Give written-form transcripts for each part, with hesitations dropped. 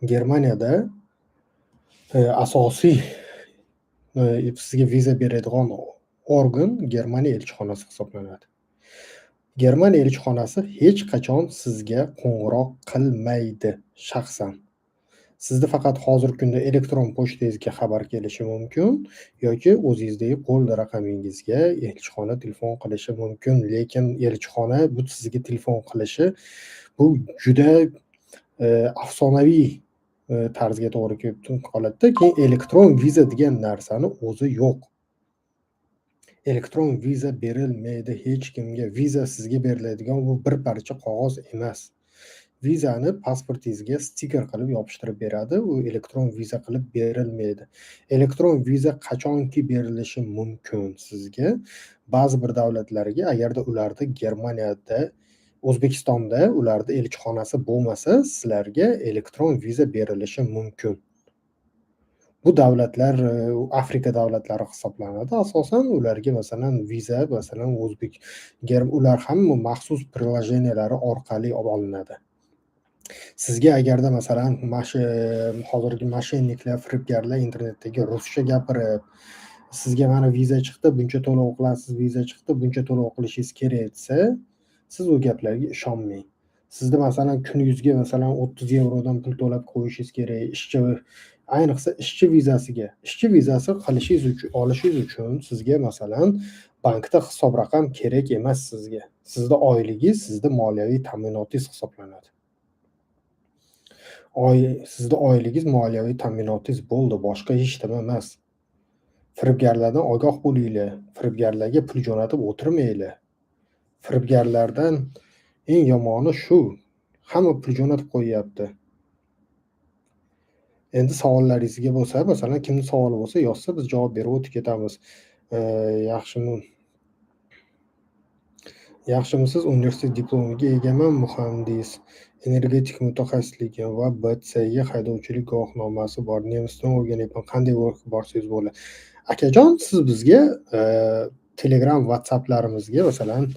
Germaniyada asosiy sizga viza beradigan organ Germaniya elchixonasi hisoblanadi. Germaniya elchixonasi hech qachon sizga qo'ng'iroq qilmaydi shaxsan. Sizda faqat hozirgi kunda elektron pochtangizga xabar kelishi mumkin yoki o'zingizdagi qo'l raqamingizga elchixona telefon qilishi mumkin, lekin elchixona bu sizga telefon qilishi bu juda afsonaviy tarzga to'g'ri kelib qoladida. Keyin elektron viza degan narsani o'zi yo'q. Elektron viza berilmaydi hech kimga. Viza sizga beriladigan bu bir parcha qog'oz emas. Vizani pasportingizga stiker qilib yopishtirib beradi, u elektron viza qilib berilmaydi. Elektron viza qachonki berilishi mumkin sizga? Ba'zi bir davlatlarga, agarda ularda Germaniyada, O'zbekistonda ularda elchixonasi bo'lmasa, sizlarga elektron viza berilishi mumkin. Bu davlatlar Afrika davlatlari hisoblanadi asosan. Ularga, masalan, viza, masalan, o'zbek ular ham maxsus приложения lari orqali olinadi. Sizga agarda, masalan, mana shu hozirgi мошенник lar, firibgarlar internetdagi ruscha gapirib, sizga "Mana, viza chiqdi, buncha to'lov qilasiz, viza chiqdi, buncha to'lov qilishingiz kerak", desa, siz u gaplarga ishonmang. Sizda, masalan, kuningizga, masalan, 30 yevrodan pul to'lab qo'yishingiz kerak ishchi, ayniqsa ishchi vizasiga. Ishchi vizasi qilishingiz uchun, olishingiz uchun sizga, masalan, bankda hisob raqam kerak emas sizga. Sizni oyligingiz sizni moliyaviy ta'minotingiz hisoblanadi. Sizni oyligingiz moliyaviy ta'minotingiz bo'ldi, boshqa hech nima emas. Firibgarlardan ogoh bo'linglar, firibgarlarga pul jo'natib o'tirmanglar. Firibgarlardan eng yomoni shu, hamma pul jo'natib qo'yyapti. Endi savollaringizga bo'lsa, masalan, kimni savoli bo'lsa, yozsa, biz javob berib o'tib ketamiz. Yaxshimi, yaxshimisiz? Universitet diplomiga egaman, muhandis, energetik mutaxassisligi va BCE haydovchilik guvohnomasi bor. Nemis tilini o'rganyapman. Qanday borsangiz bo'ladi. Akajon, siz bizga Telegram, WhatsApplarimizga, masalan,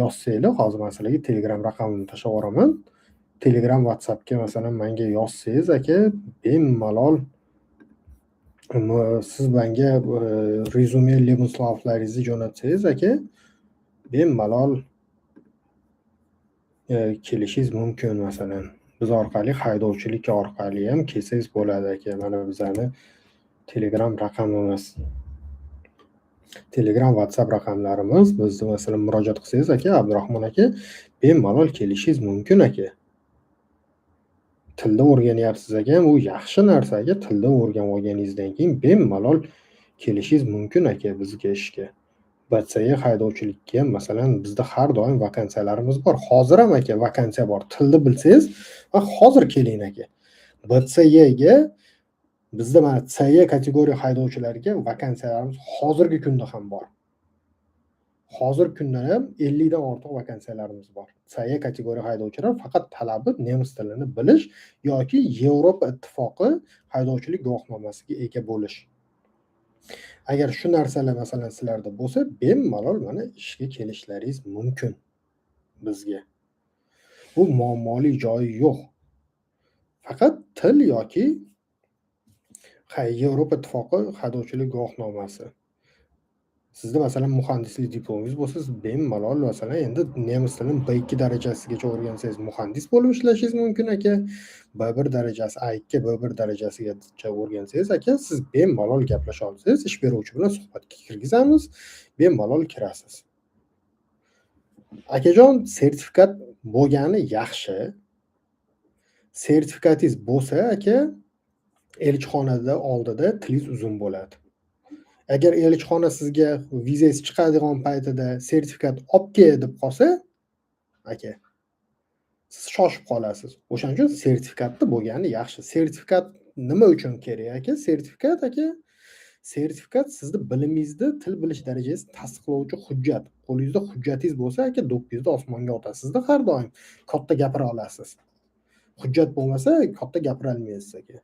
yozsanglar, hozir man sizlarga Telegram raqamimni tashlab yuboraman. Telegram, WhatsAppga, masalan, manga yozsangiz, aka, bemalol siz manga rezyume, Lebenslauf laringizni jo'natsangiz, aka, bemalol kelishingiz mumkin, masalan. Biz orqali, haydovchilik orqali ham kelsangiz bo'ladi, aka. Mana bizani Telegram raqamimiz. Telegram, WhatsApp raqamlarimiz. Bizni, masalan, murojaat qilsangiz, aka, Abdurahmon aka, bemalol kelishingiz mumkin, aka. Tilni o'rganyapsiz aka, bu yaxshi narsa, aka. Tilni o'rganib olganingizdan keyin bemalol kelishingiz mumkin, aka, bizga ishga. BCE haydovchilikka ham, masalan, bizda har doim vakansiyalarimiz bor. Hozir ham, aka, vakansiya bor. Tilni bilsangiz va hozir keling, aka. BCEga bizda mana CE kategoriya haydovchilariga vakansiyalarimiz hozirgi kunda ham bor. Hozirgi kunda ham 50 dan ortiq vakansiyalarimiz bor. CE kategoriya haydovchilar, faqat talabi nemis tilini bilish yoki Yevropa Ittifoqi haydovchilik guvohnomasiga ega bo'lish. Agar shu narsalar, masalan, sizlarda bo'lsa, bemalol mana ishga kelishlaringiz mumkin bizga. Bu muammoli joyi yo'q. Faqat til yoki Yevropa Ittifoqi haydovchilik guvohnomasi. Sizda, masalan, muhandislik diplomingiz bo'lsa, siz bemalol, masalan, endi nemis tilini B2 darajasigacha o'rgansangiz, muhandis bo'lib ishlashingiz mumkin, aka. B1 darajasi, A2, B1 darajasigacha o'rgansangiz, aka, siz bemalol gaplasha olsangiz, ish beruvchi bilan suhbatga kirgizamiz, bemalol kirasiz. Akajon, sertifikat bo'lgani yaxshi. Sertifikatingiz bo'lsa, aka, elchixonada oldida tilingiz uzun bo'ladi. Agar elchixona sizga vizangiz chiqadigan paytida "Sertifikat olib kel", deb qolsa, aka, siz shoshib qolasiz. O'shaning uchun sertifikatni bo'lgani yaxshi. Sertifikat nima uchun kerak, aka? Sertifikat, aka, sertifikat sizni bilimingizni, til bilish darajangizni tasdiqlovchi hujjat. Qo'lingizda hujjatingiz bo'lsa, aka, do'ppingizni osmonga otasizda har doim. Katta gapira olasiz. Hujjat bo'lmasa, katta gapira olmaysiz, aka.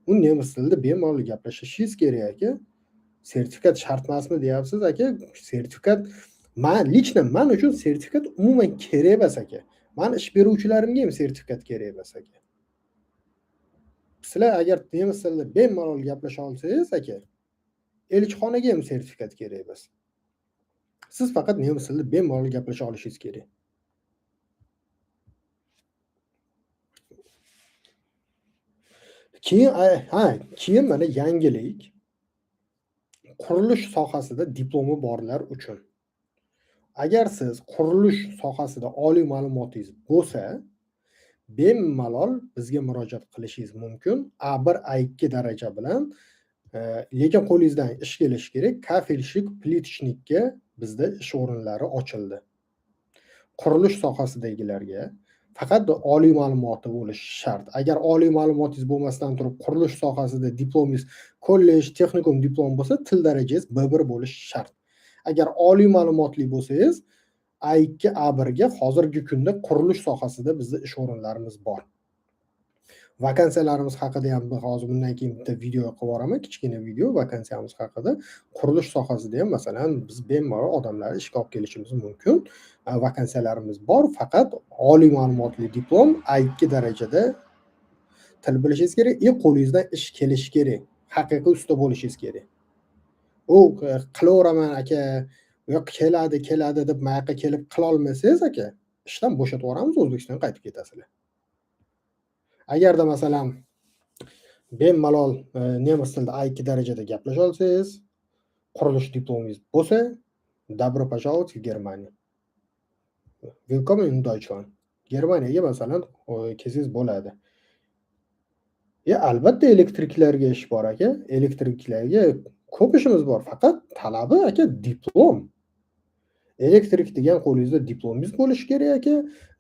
U nemis tilida bemalol gaplashishingiz kerak, aka. Sertifikat shart emasmi, deyapsiz, aka. Sertifikat man лично man uchun sertifikat umuman kerak emas, aka. Mani ish beruvchilarimga ham sertifikat kerak emas, aka. Sizlar agar nemis tilida bemalol gaplasha olsangiz aka, elchixonaga ham sertifikat kerak emas. Siz faqat nemis tilida bemalol gaplasha olishingiz kerak. Keyin keyin mana yangilik qurilish sohasida diplomi borlar uchun. Agar siz qurilish sohasida oliy ma'lumotingiz bo'lsa, bemalol bizga murojaat qilishingiz mumkin. A1, A2 daraja bilan, lekin qo'lingizdan ish kelishi kerak. Kafelshik, plitchnikka bizda ish o'rinlari ochildi. Qurilish sohasidagilarga faqat oliy ma'lumoti bo'lishi shart. Agar oliy ma'lumotingiz bo'lmasdan turib qurilish sohasida diplomingiz kollej, texnikum diplomi bo'lsa, til darajangiz B1 bo'lishi shart. Agar oliy ma'lumotli bo'lsangiz, A2, A1 ga hozirgi kunda qurilish sohasida bizda ish o'rinlarimiz bor. Vakansiyalarimiz haqida ham hozir bundan keyin bitta video qilib boraman, kichkina video vakansiyamiz haqida. Qurilish sohasida ham masalan biz bemalol odamlarni ishga olib kelishimiz mumkin. Vakansiyalarimiz bor, faqat oliy ma'lumotli diplom A2 darajada til bilishingiz kerak, qo'lingizdan ish kelishi kerak, haqiqiy usta bo'lishingiz kerak. U qilaveraman aka, yo'q keladi, keladi deb mayoqqa kelib qila olmasangiz aka, ishdan bo'shatib yuboramiz, O'zbekistonga qaytib ketasizlar. Agarda masalan bemalol nemis tilida A2 darajada gaplasha olsangiz, qurilish diplomingiz bo'lsa, добро пожаловать в Германию. Willkommen in Deutschland. Germaniyaga masalan kelsangiz bo'ladi. Albatta elektriklarga ish bor aka, elektriklarga ko'p ishimiz bor, faqat talabi aka diplom. Elektrik degan qo'lingizda diplomingiz bo'lishi kerak aka.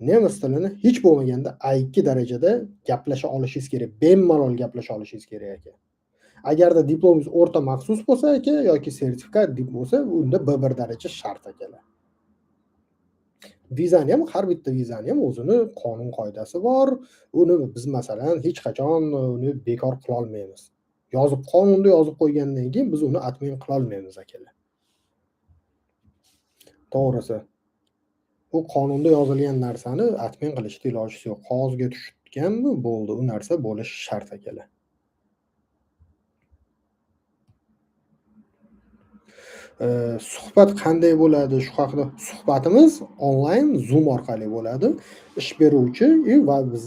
Nemis tilini hech bo'lmaganda A2 darajada gaplasha olishingiz kerak, bemalol gaplasha olishingiz kerak aka. Agarda diplomingiz o'rta maxsus bo'lsa aka yoki sertifikat bo'lsa, unda B1 daraja shart akalar. Vizani ham, har bitta vizani ham o'zini qonun qoidasi bor. Uni biz masalan hech qachon uni bekor qila olmaymiz. Yozib, qonunda yozib qo'ygandan keyin biz uni atmin qila olmaymiz akalar. To'g'risi, u qonunda yozilgan narsani atmin qilishni ilojisi yo'q. Qog'ozga tushganmi bo'ldi, u narsa bo'lishi shart akalar. Suhbat qanday bo'ladi shu haqida? Suhbatimiz onlayn Zoom orqali bo'ladi. Ish beruvchi va biz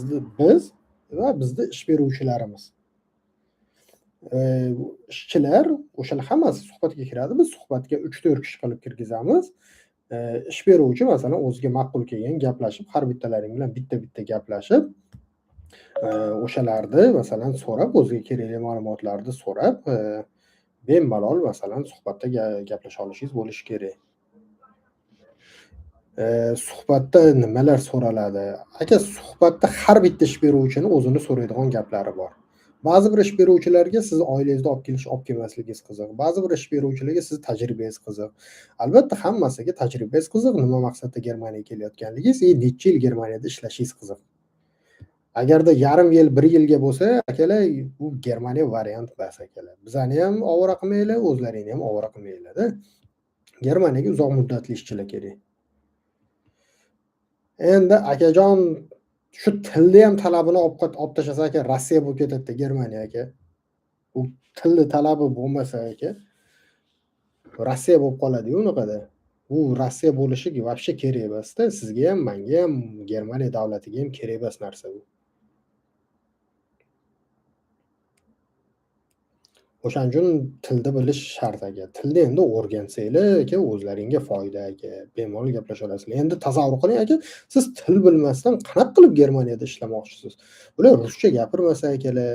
va bizni ish beruvchilarimiz. Ishchilar o'shalar hammasi suhbatga kiradi. Biz suhbatga 3-4 kishi qilib kirgizamiz. Ish beruvchi masalan o'ziga ma'qul kelgan gaplashib, har bittalaring bilan bitta-bitta gaplashib, o'shalarni masalan so'rab, o'ziga kerakli ma'lumotlarni so'rab, bemalol masalan suhbatda gaplasha olishingiz bo'lishi kerak. Suhbatda nimalar so'raladi? Aka, suhbatda har bitta ish beruvchini o'zini so'raydigan gaplari bor. Ba'zi bir ish beruvchilarga siz oilangizni olib kelish, olib kelmasligingiz qiziq. Ba'zi bir ish beruvchilarga siz tajribangiz qiziq. Albatta hammasiga tajribangiz qiziq, nima maqsadda Germaniyaga kelayotganligingiz, necha yil Germaniyada ishlashingiz qiziq. Agarda yarim yil, bir yilga bo'lsa, akalar, bu Germaniya variant bas akalar. Bizani ham ovora qilmanglar, o'zlaringni ham ovora qilmanglar-da. Germaniyaga uzoq muddatli ishchilar kerak. Endi akajon shu tilni ham talabini olib tashlasa aka, Rossiya bo'lib ketadi Germaniya aka. U tilni talabi bo'lmasa aka, Rossiya bo'lib qoladi-yu unaqada. U Rossiya bo'lishi вообще kerak emas-da. Sizga ham, menga ham, Germaniya davlatiga ham kerak emas narsa bu. O'shaning uchun tilni bilish shart aka. Tilni endi o'rgansanglar aka, o'zlaringga foyda aka. Bemalol gaplasha olasizlar. Endi tasavvur qiling aka, siz til bilmasdan qanaqa qilib Germaniyada ishlamoqchisiz? Bular ruscha gapirmasa akalar,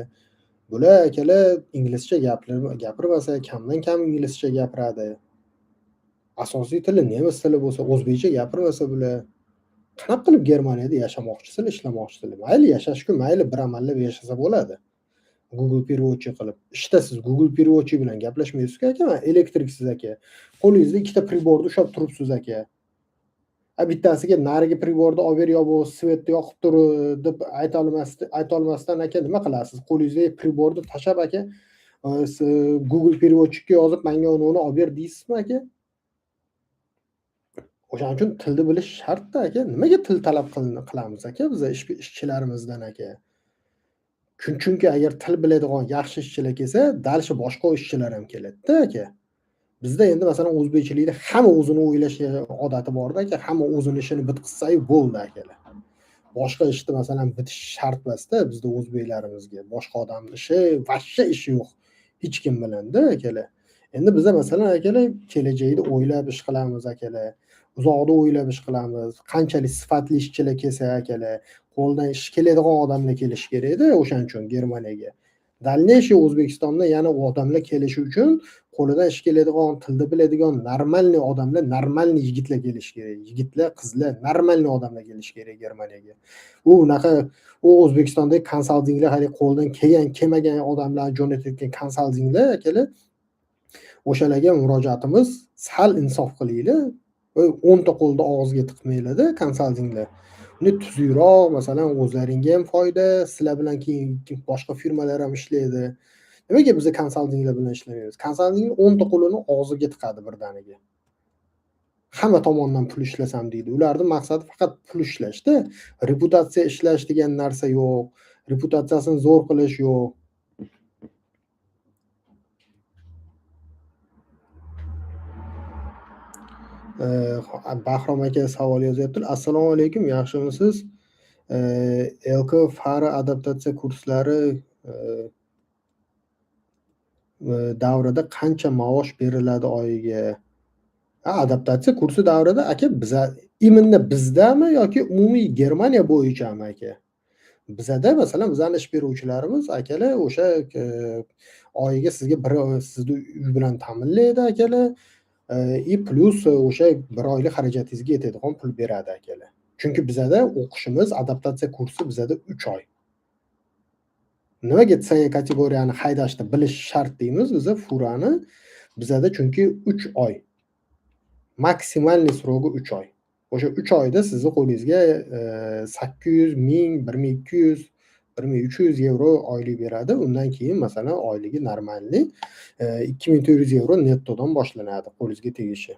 bular akalar inglizcha gapirmasa, kamdan kam inglizcha gapiradi. Asosiy tili nemis tili bo'lsa, o'zbekcha gapirmasa bular qanaqa qilib Germaniyada yashamoqchisizlar, ishlamoqchisizlar? Mayli yashashku, mayli bir amallab yashasa bo'ladi. Google переводчик qilib. Ishda siz Google переводчик bilan gaplashmaysiz-ku aka, mana elektriksiz aka. Qo'lingizda ikkita priborni ushlab turibsiz aka. Bittasiga narigi priborni olib ber yo bu svetni yoqib tur deb ayta olmasdan aka nima qilasiz? Qo'lingizdagi priborni tashlab aka, Google переводчикka yozib menga uni olib ber deysizmi aka? O'shaning uchun tilni bilish shart-da aka. Nimaga til talab qilamiz aka biz ishchilarimizdan aka? Chunki agar til biladigan yaxshi ishchilar kelsa, дальше boshqa ishchilar ham keladi-da aka. Bizda endi masalan o'zbekchilikda hamma o'zini o'ylash odati borda aka, hamma o'zini ishini bitqizsa-yu bo'ldi akalar. Boshqa ishni masalan bitish shart emas-da bizda o'zbeklarimizga. Boshqa odamning ishi, vashsha ishi yo'q hech kim bilan-da akalar. Endi biza masalan akalar kelajakda o'ylab ish qilamiz akalar. Uzoqda o'ylab ish qilamiz. Qanchalik sifatli ishchilar kelsa akalar, qo'ldan ish keladigan odamlar kelishi kerakda o'shaning uchun Germaniyaga. Дальнейший O'zbekistonda yana u odamlar kelishi uchun qo'lidan ish keladigan, tilni biladigan normalniy odamlar, normalniy yigitlar kelishi kerak. Yigitlar, qizlar, normalniy odamlar kelishi kerak Germaniyaga. U unaqa u O'zbekistondagi konsaltinglar hali qo'ldan kelgan, kelmagan odamlarni jo'natayotgan konsaltinglar akalar, o'shalarga murojaatimiz sal insof qilinglar. 10 ta qo'lni og'ziga tiqmanglar-da konsaltinglar. Uni tuzukroq, masalan, o'zlaringga ham foyda, sizlar bilan keyin boshqa firmalar ham ishlaydi. Nimaga biz konsaltinglar bilan ishlamaymiz? Konsalting 10 ta qo'lini og'ziga tiqadi birdaniga. Hamma tomondan pul ishlasam deydi. Ularning maqsadi faqat pul ishlashda, reputatsiya ishlash degan narsa yo'q, reputatsiyasini zo'r qilish yo'q. Bahrom aka savol yozyaptilar. Assalomu alaykum, yaxshimisiz? LK Fara adaptatsiya kurslari davrida qancha maosh beriladi oyiga? Adaptatsiya kursi davrida aka biza именно bizdami yoki umumiy Germaniya bo'yichami aka? Bizada masalan bizani ish beruvchilarimiz akalar o'sha oyiga sizga bir sizni uy bilan ta'minlaydi akalar. И плюс o'sha bir oylik xarajatingizga yetadigan pul beradi akalar. Chunki bizada o'qishimiz adaptatsiya kursi bizada 3 oy. Nimaga C kategoriyani haydashni bilish shart deymiz biza furani? Bizada chunki 3 oy. Maksimalniy сроgi 3 oy. O'sha 3 oyda sizni qo'lingizga 800, 1000, 1200, 1300 yevro oylik beradi. Undan keyin masalan oyligi normalniy 2400 yevro nettodan boshlanadi qo'lingizga tegishi.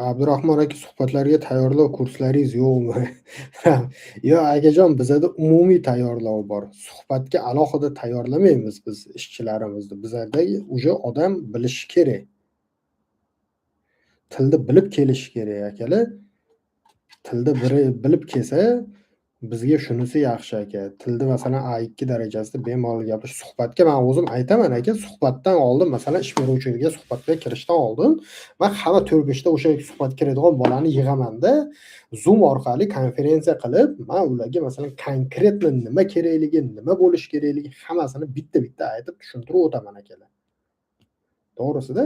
Abdurahmon aka, suhbatlarga tayyorlov kurslaringiz yo'qmi? Yo'q akajon, bizada umumiy tayyorlov bor. Suhbatga alohida tayyorlamaymiz biz ishchilarimizni. Bizada уже odam bilishi kerak. Tilni bilib kelishi kerak akalar. Tilni bilib kelsa bizga shunisi yaxshi aka. Tilni masalan A2 darajasida bemalol gapirish. Suhbatga men o'zim aytaman aka, suhbatdan oldin masalan ish beruvchiga suhbatga kirishdan oldin men hamma 4-5 ta o'sha suhbatga kiradigan bolani yig'amanda Zoom orqali konferensiya qilib, men ularga masalan konkretно nima kerakligi, nima bo'lishi kerakligi hammasini bitta-bitta aytib tushuntirib o'taman akalar. To'g'risida?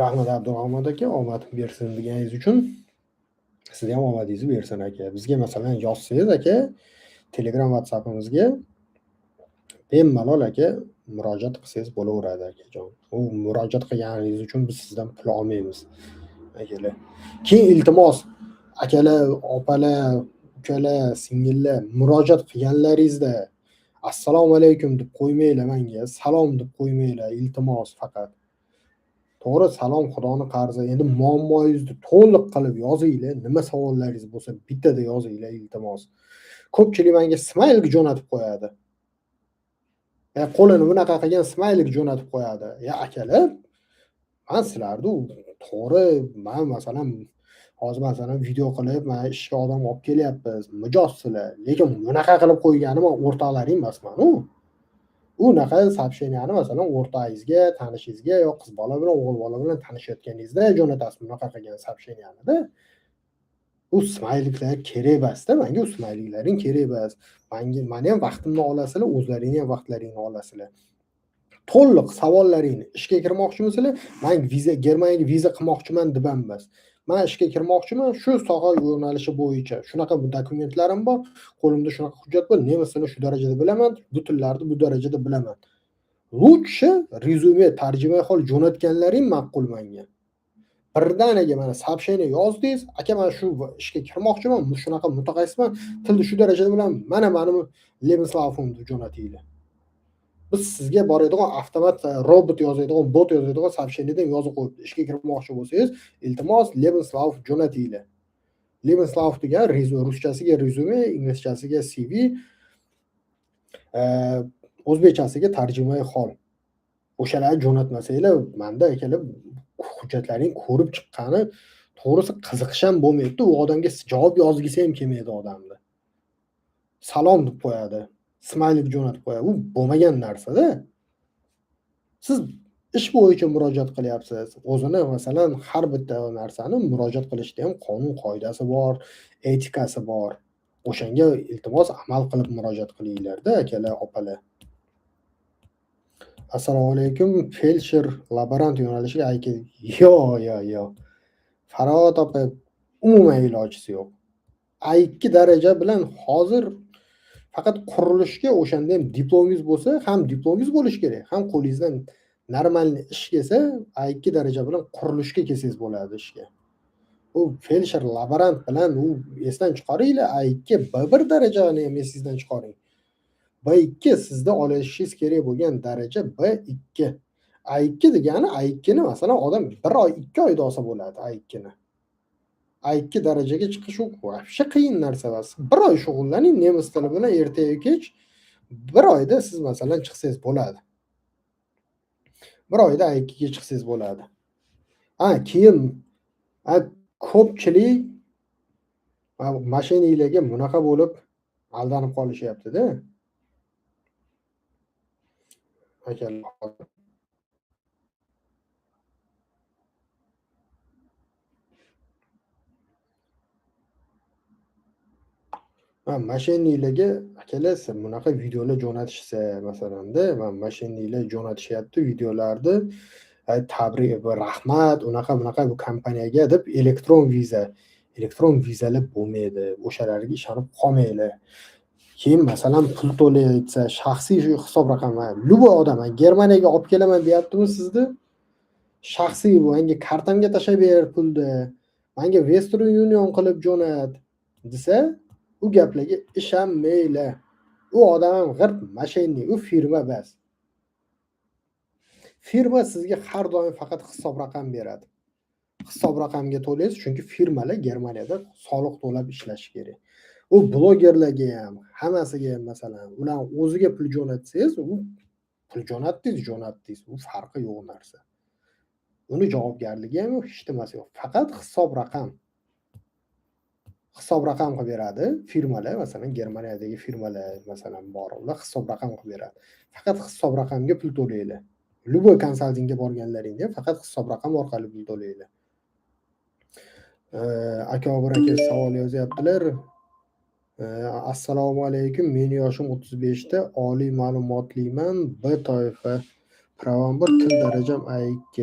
Rahmat Abdurahmon aka, omad bersin deganingiz uchun. Sizga ham omadingizni bersin aka. Bizga masalan yozsangiz aka, Telegram, WhatsAppimizga bemalol aka murojaat qilsangiz bo'laveradi akajon. U murojaat qilganingiz uchun biz sizdan pul olmaymiz akalar. Keyin iltimos akalar, opalar, ukalar, singillar murojaat qilganlaringizda assalomu alaykum deb qo'ymanglar menga, salom deb qo'ymanglar, iltimos faqat. To'g'ri, salom Xudoni qarzi. Endi muammoingizni to'liq qilib yozinglar, nima savollaringiz bo'lsa bittada yozinglar, iltimos. Ko'pchilik menga smaylik jo'natib qo'yadi. Ya qo'lini bunaqa qilgan smaylik jo'natib qo'yadi. Ya akalar, men sizlarni to'g'ri, men masalan hozir masalan video qilib, mana ishga odam olib kelyapmiz, mijozsizlar. Lekin bunaqa qilib qo'ygani men o'rtoqlaring emasman-u. Unaqa сообщениeni masalan o'rtog'ingizga, tanishingizga yo qiz bola bilan, o'g'il bola bilan tanishayotganingizda jo'natasiz bunaqa qilgan сообщениeni-da. U smayliklar kerak emas-da, menga u smayliklaring kerak emas. Menga meni ham vaqtimni olasizlar, o'zlaringni ham vaqtlaringni olasizlar. To'liq savollaringni ishga kirmoqchimisizlar? Men viza Germaniyaga viza qilmoqchiman deb ham emas. Men ishga kirmoqchiman, shu soha yo'nalishi bo'yicha shunaqa dokumentlarim bor, qo'limda shunaqa hujjat bor, nemis tilini shu darajada bilaman, bu tillarni bu darajada bilaman. Лучше rezyume, tarjimai hol jo'natganlaring ma'qul menga. Birdaniga mana сообщение yozdingiz, aka men shu ishga kirmoqchiman, shunaqa mutaxassisman, tilni shu darajada bilaman, mana meni Lebenslaufimni jo'natinglar. Biz sizga boradigan avtomat robot yozadigan, bot yozadigan сообщениеdan yozib qo'yibdi. Ishga kirmoqchi bo'lsangiz, iltimos Lebenslauf jo'natinglar. Lebenslauf degan ruschasiga rezyume, inglizchasiga CV, o'zbekchasiga tarjimai hol. O'shalarni jo'natmasanglar, menda akalar hujjatlaring ko'rib chiqqani to'g'risi qiziqish ham bo'lmaydi. U odamga javob yozgisi ham kelmaydi odamni. Salom deb qo'yadi, smaylik jo'natib qo'yadi. U bo'lmagan narsa-da. Siz ish bo'yicha murojaat qilyapsiz. O'zini masalan har bitta narsani murojaat qilishda ham qonun qoidasi bor, etikasi bor. O'shanga iltimos amal qilib murojaat qilinglar-da, akalar, opalar. Assalomu alaykum. Feldsher laborant yo'nalishiga ayki. Yo'q. Farog'at opa, umuman ilojisi yo'q. A2 daraja bilan hozir faqat qurilishga o'shanda ham diplomingiz bo'lsa, ham diplomingiz bo'lishi kerak, ham qo'lingizdan normalniy ish kelsa, A2 daraja bilan qurilishga kelsangiz bo'ladi ishga. U feldsher laborant bilan u esdan chiqaringlar, A2 B1 darajani ham esingizdan chiqaring. B2 sizda olishingiz kerak bo'lgan daraja B2. A2 degani A2 ni masalan odam 1 oy, 2 oyda olsa bo'ladi A2 ni. A2 darajaga chiqish u вообще qiyin narsa emas. 1 oy shug'ullaning nemis tili bilan ertayu kech, 1 oyda siz masalan chiqsangiz bo'ladi. 1 oyda A2 ga chiqsangiz bo'ladi. Ha, keyin ko'pchilik mashinalarga bunaqa bo'lib aldanib qolishyapti-da. Akalar. Ha, mashinalarga akalar bunaqa videolar jo'natishsa masalanda, mashinalar jo'natishyapti videolarni, tabrik, rahmat, unaqa bunaqa bu kompaniyaga deb elektron viza, elektron vizalar bo'lmaydi. O'shalarga ishonib qolmanglar. Keyin masalan pul to'layotsa, shaxsiy shu hisob raqami, любой odam Germaniyaga olib kelaman deyaptimi sizni? Shaxsiy menga kartamga tashlab ber pulni, menga Western Union qilib jo'nat desa, u gaplarga ishonmanglar. U odam ham g'irt mashinaning, u firma bas. Firma sizga har doim faqat hisob raqam beradi. Hisob raqamga to'laysiz, chunki firmalar Germaniyada soliq to'lab ishlashi kerak. U blogerlarga ham, hammasiga ham masalan, ular o'ziga pul jo'natsangiz, u pul jo'natdingiz, u farqi yo'q narsa. Uni javobgarligi ham yo'q, hech nimasi yo'q. Faqat hisob raqam. Hisob raqam qilib beradi firmalar, masalan, Germaniyadagi firmalar masalan bor, ular hisob raqam qilib beradi. Faqat hisob raqamga pul to'langlar. Любой konsaltingga borganlaringda faqat hisob raqam orqali pul to'langlar. Akobir aka savol yozyaptilar. Assalomu alaykum, meni yoshim 35 da, oliy ma'lumotliman, B toifa pravam bor, til darajam A2,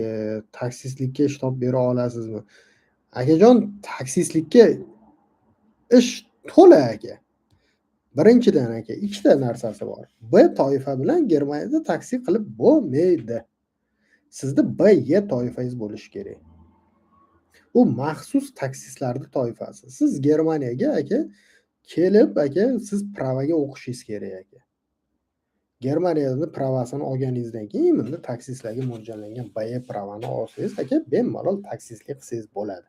taksistlikka ish topib bera olasizmi? Akajon, taksistlikka ish to'la aka. Birinchidan aka, ikkita narsasi bor. B toifa bilan Germaniyada taksi qilib bo'lmaydi. Sizda B, Y toifangiz bo'lishi kerak. U maxsus taksistlarning toifasi. Siz Germaniyaga aka kelib aka, siz pravaga o'qishingiz kerak aka. Germaniyada pravasini olganingizdan keyin bunda taksistlarga mo'ljallangan B pravani olsangiz aka, bemalol taksistlik qilsangiz bo'ladi.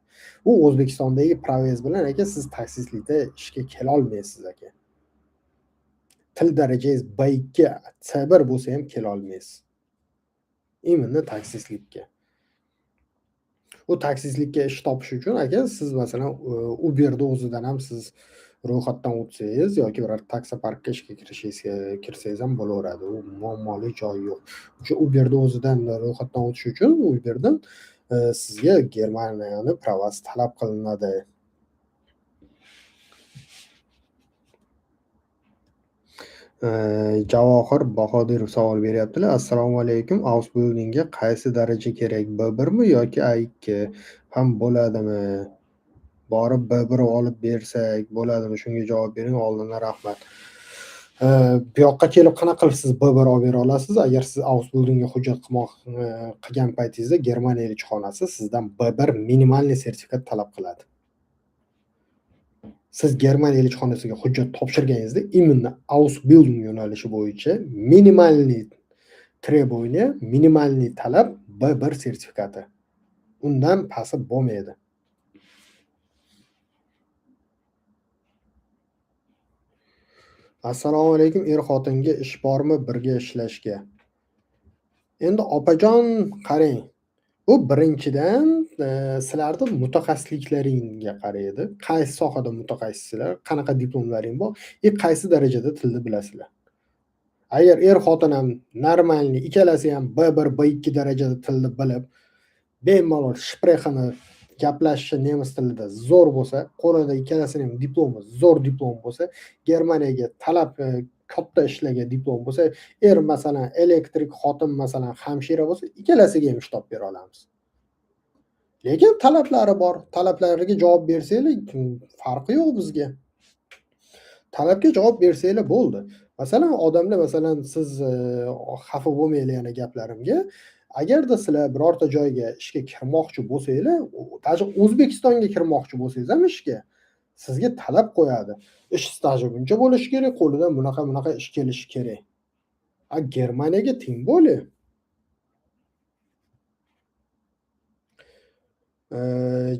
U O'zbekistondagi pravangiz bilan aka siz taksistlikda ishga kela olmaysiz aka. Til darajangiz B2, C1 bo'lsa ham kela olmaysiz. Именно taksistlikka. U taksistlikka ish topish uchun aka siz masalan Uberda o'zidan ham siz ro'yxatdan o'tsangiz yoki biror taksoparkka ishga kirsangiz ham bo'laveradi. U muammoli joyi yo'q. O'sha Uberda o'zidan ro'yxatdan o'tish uchun Uberdan sizga Germaniyani pravasi talab qilinadi. Javohir Bahodirov savol beryaptilar. Assalomu alaykum. Ausbildungga qaysi daraja kerak? B1 mi yoki A2 ham bo'ladimi? Borib B1 olib bersak bo'ladimi? Shunga javob bering, oldindan rahmat. Bu yoqqa kelib qanaqa qilib siz B1 olib bera olasiz? Agar siz Ausbildungga hujjat qilgan paytingizda Germaniya elchixonasi sizdan B1 minimalniy sertifikat talab qiladi. Siz Germaniya elchixonasiga hujjat topshirganingizda именно Ausbildung yo'nalishi bo'yicha minimalniy требование, minimalniy talab B1 sertifikati. Undan pasti bo'lmaydi. Assalomu alaykum, er-xotinga ish bormi birga ishlashga? Endi opajon qarang, bu birinchidan sizlarni mutaxassisliklaringga qaraydi. Qaysi sohada mutaxassissizlar, qanaqa diplomlaring bor и qaysi darajada tilni bilasizlar. Agar er-xotin ham normalniy, ikkalasi ham B1, B2 darajada tilni bilib, bemalol shprexini gaplashishi nemis tilida zo'r bo'lsa, qo'lida ikkalasining ham diplomi zo'r diplom bo'lsa, Germaniyaga talab katta ishlarga diplom bo'lsa, er masalan elektrik, xotin masalan hamshira bo'lsa, ikkalasiga ham ish topib bera olamiz. Lekin talablari bor. Talablariga javob bersanglar, farqi yo'q bizga. Talabga javob bersanglar bo'ldi. Masalan, odamlar masalan siz xafa bo'lmanglar yana gaplarimga. Agarda sizlar birorta joyga ishga kirmoqchi bo'lsanglar, даже O'zbekistonga kirmoqchi bo'lsangiz ham ishga, sizga talab qo'yadi. Ish staji buncha bo'lishi kerak, qo'lidan bunaqa ish kelishi kerak. A Germaniyaga teng bo'li.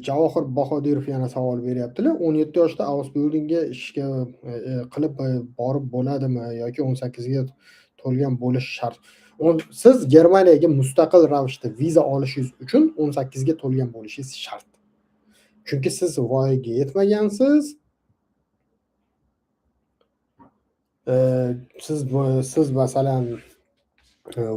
Javohir Bahodirov yana savol beryaptilar. 17 yoshda Ausbildungga ishga qilib borib bo'ladimi yoki 18 ga to'lgan bo'lishi shart? Siz Germaniyaga mustaqil ravishda viza olishingiz uchun 18 ga to'lgan bo'lishingiz shart. Chunki siz voyaga yetmagansiz. Siz masalan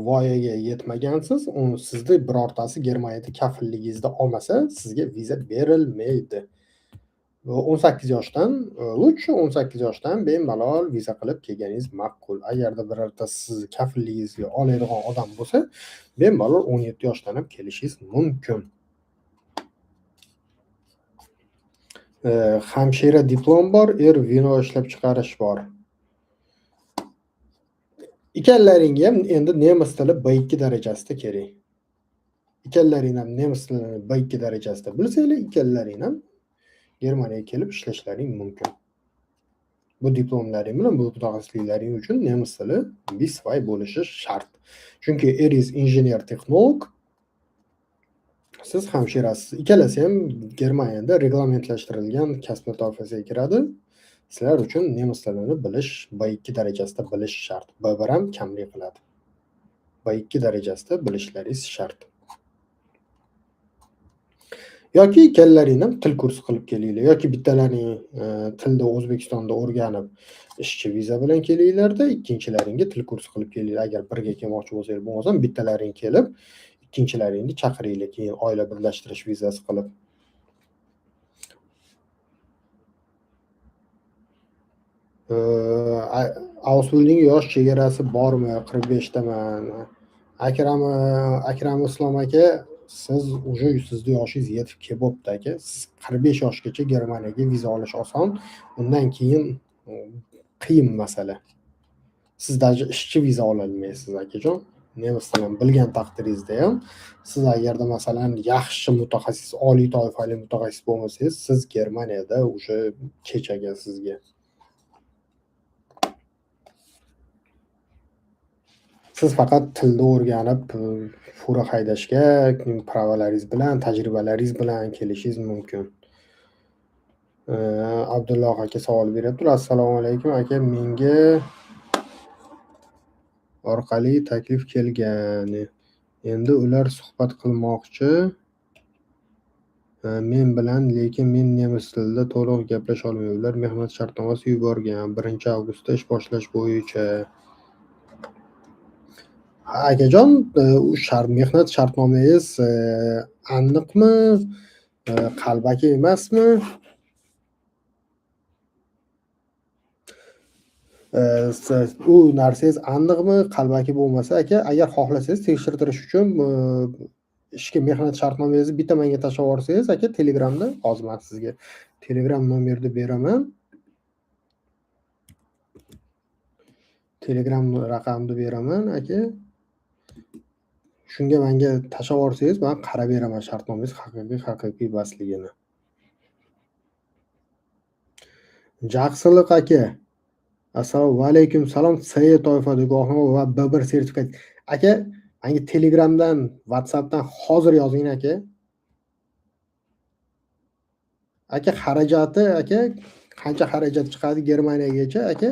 voyaga yetmagansiz, sizni birortasi Germaniyada kafilligingizda olmasa, sizga viza berilmaydi. 18 yoshdan лучше 18 yoshdan bemalol viza qilib kelganingiz ma'qul. Agarda birortasi sizni kafilligingizga oladigan odam bo'lsa, bemalol 17 yoshdan ham kelishingiz mumkin. Hamshira diplom bor, er vino ishlab chiqarish bor. Ikkalalaringga ham endi nemis tili B2 darajasida kerak. Ikkalalaring ham nemis tilini B2 darajasida bilsanglar, ikkalalaring ham Germaniyaga kelib ishlashlaring mumkin. Bu diplomlaring bilan, bu mutaxassisliklaring uchun nemis tili B2 bo'lishi shart. Chunki eringiz injener texnolog, siz hamshirasiz. Ikkalasi ham Germaniyada reglamentlashtirilgan kasblar toifasiga kiradi. Sizlar uchun nemis tilini bilish B2 darajasida bilish shart. B1 ham kamlik qiladi. B2 darajasida bilishlaringiz shart. Yoki ikkalalaring ham til kursi qilib kelinglar, yoki bittalaring tilni O'zbekistonda o'rganib ishchi viza bilan kelinglarda, ikkinchilaringga til kursi qilib kelinglar. Agar birga kelmoqchi bo'lsanglar, bo'lmasam bittalaring kelib, ikkinchilaringni chaqiringlar, keyin oila birlashtirish vizasi qilib. Ausbildung yosh chegarasi bormi? 45 daman. Akram Islom aka, siz уже sizni yoshingiz yetib kelibdi aka. Siz 45 yoshgacha Germaniyaga viza olish oson. Undan keyin qiyin masala. Siz даже ishchi viza ola olmaysiz akajon. Nemis tilini bilgan taqdiringizda ham siz agarda masalan yaxshi mutaxassis, oliy toifali mutaxassis bo'lmasangiz, siz Germaniyada уже kech aka sizga. Siz faqat tilni o'rganib, fura haydashga pravalaringiz bilan, tajribalaringiz bilan kelishingiz mumkin. Abdulloh aka savol beryaptilar. Assalomu alaykum aka, menga orqali taklif kelgan. Endi ular suhbat qilmoqchi men bilan, lekin men nemis tilida to'liq gaplasha olmayman. Ular mehnat shartnomasi yuborgan 1-avgustda ish boshlash bo'yicha. Akajon, u mehnat shartnomangiz aniqmi, qalbaki emasmi? U narsangiz aniqmi, qalbaki bo'lmasa aka, agar xohlasangiz tekshirtirish uchun ishga mehnat shartnomangizni bitta menga tashlab yuborsangiz aka, Telegramda, hozir men sizga Telegram nomerini beraman. Telegram raqamini beraman aka. Shunga menga tashlab yuborsangiz, men qarab beraman shartnomangiz haqiqiy emasligini. Jaqsiliq aka, assalomu alaykum, salom. C toifada guvohnoma va B1 sertifikat. Aka, menga Telegramdan, WhatsAppdan hozir yozing aka. Aka, xarajati aka, qancha xarajat chiqadi Germaniyagacha aka?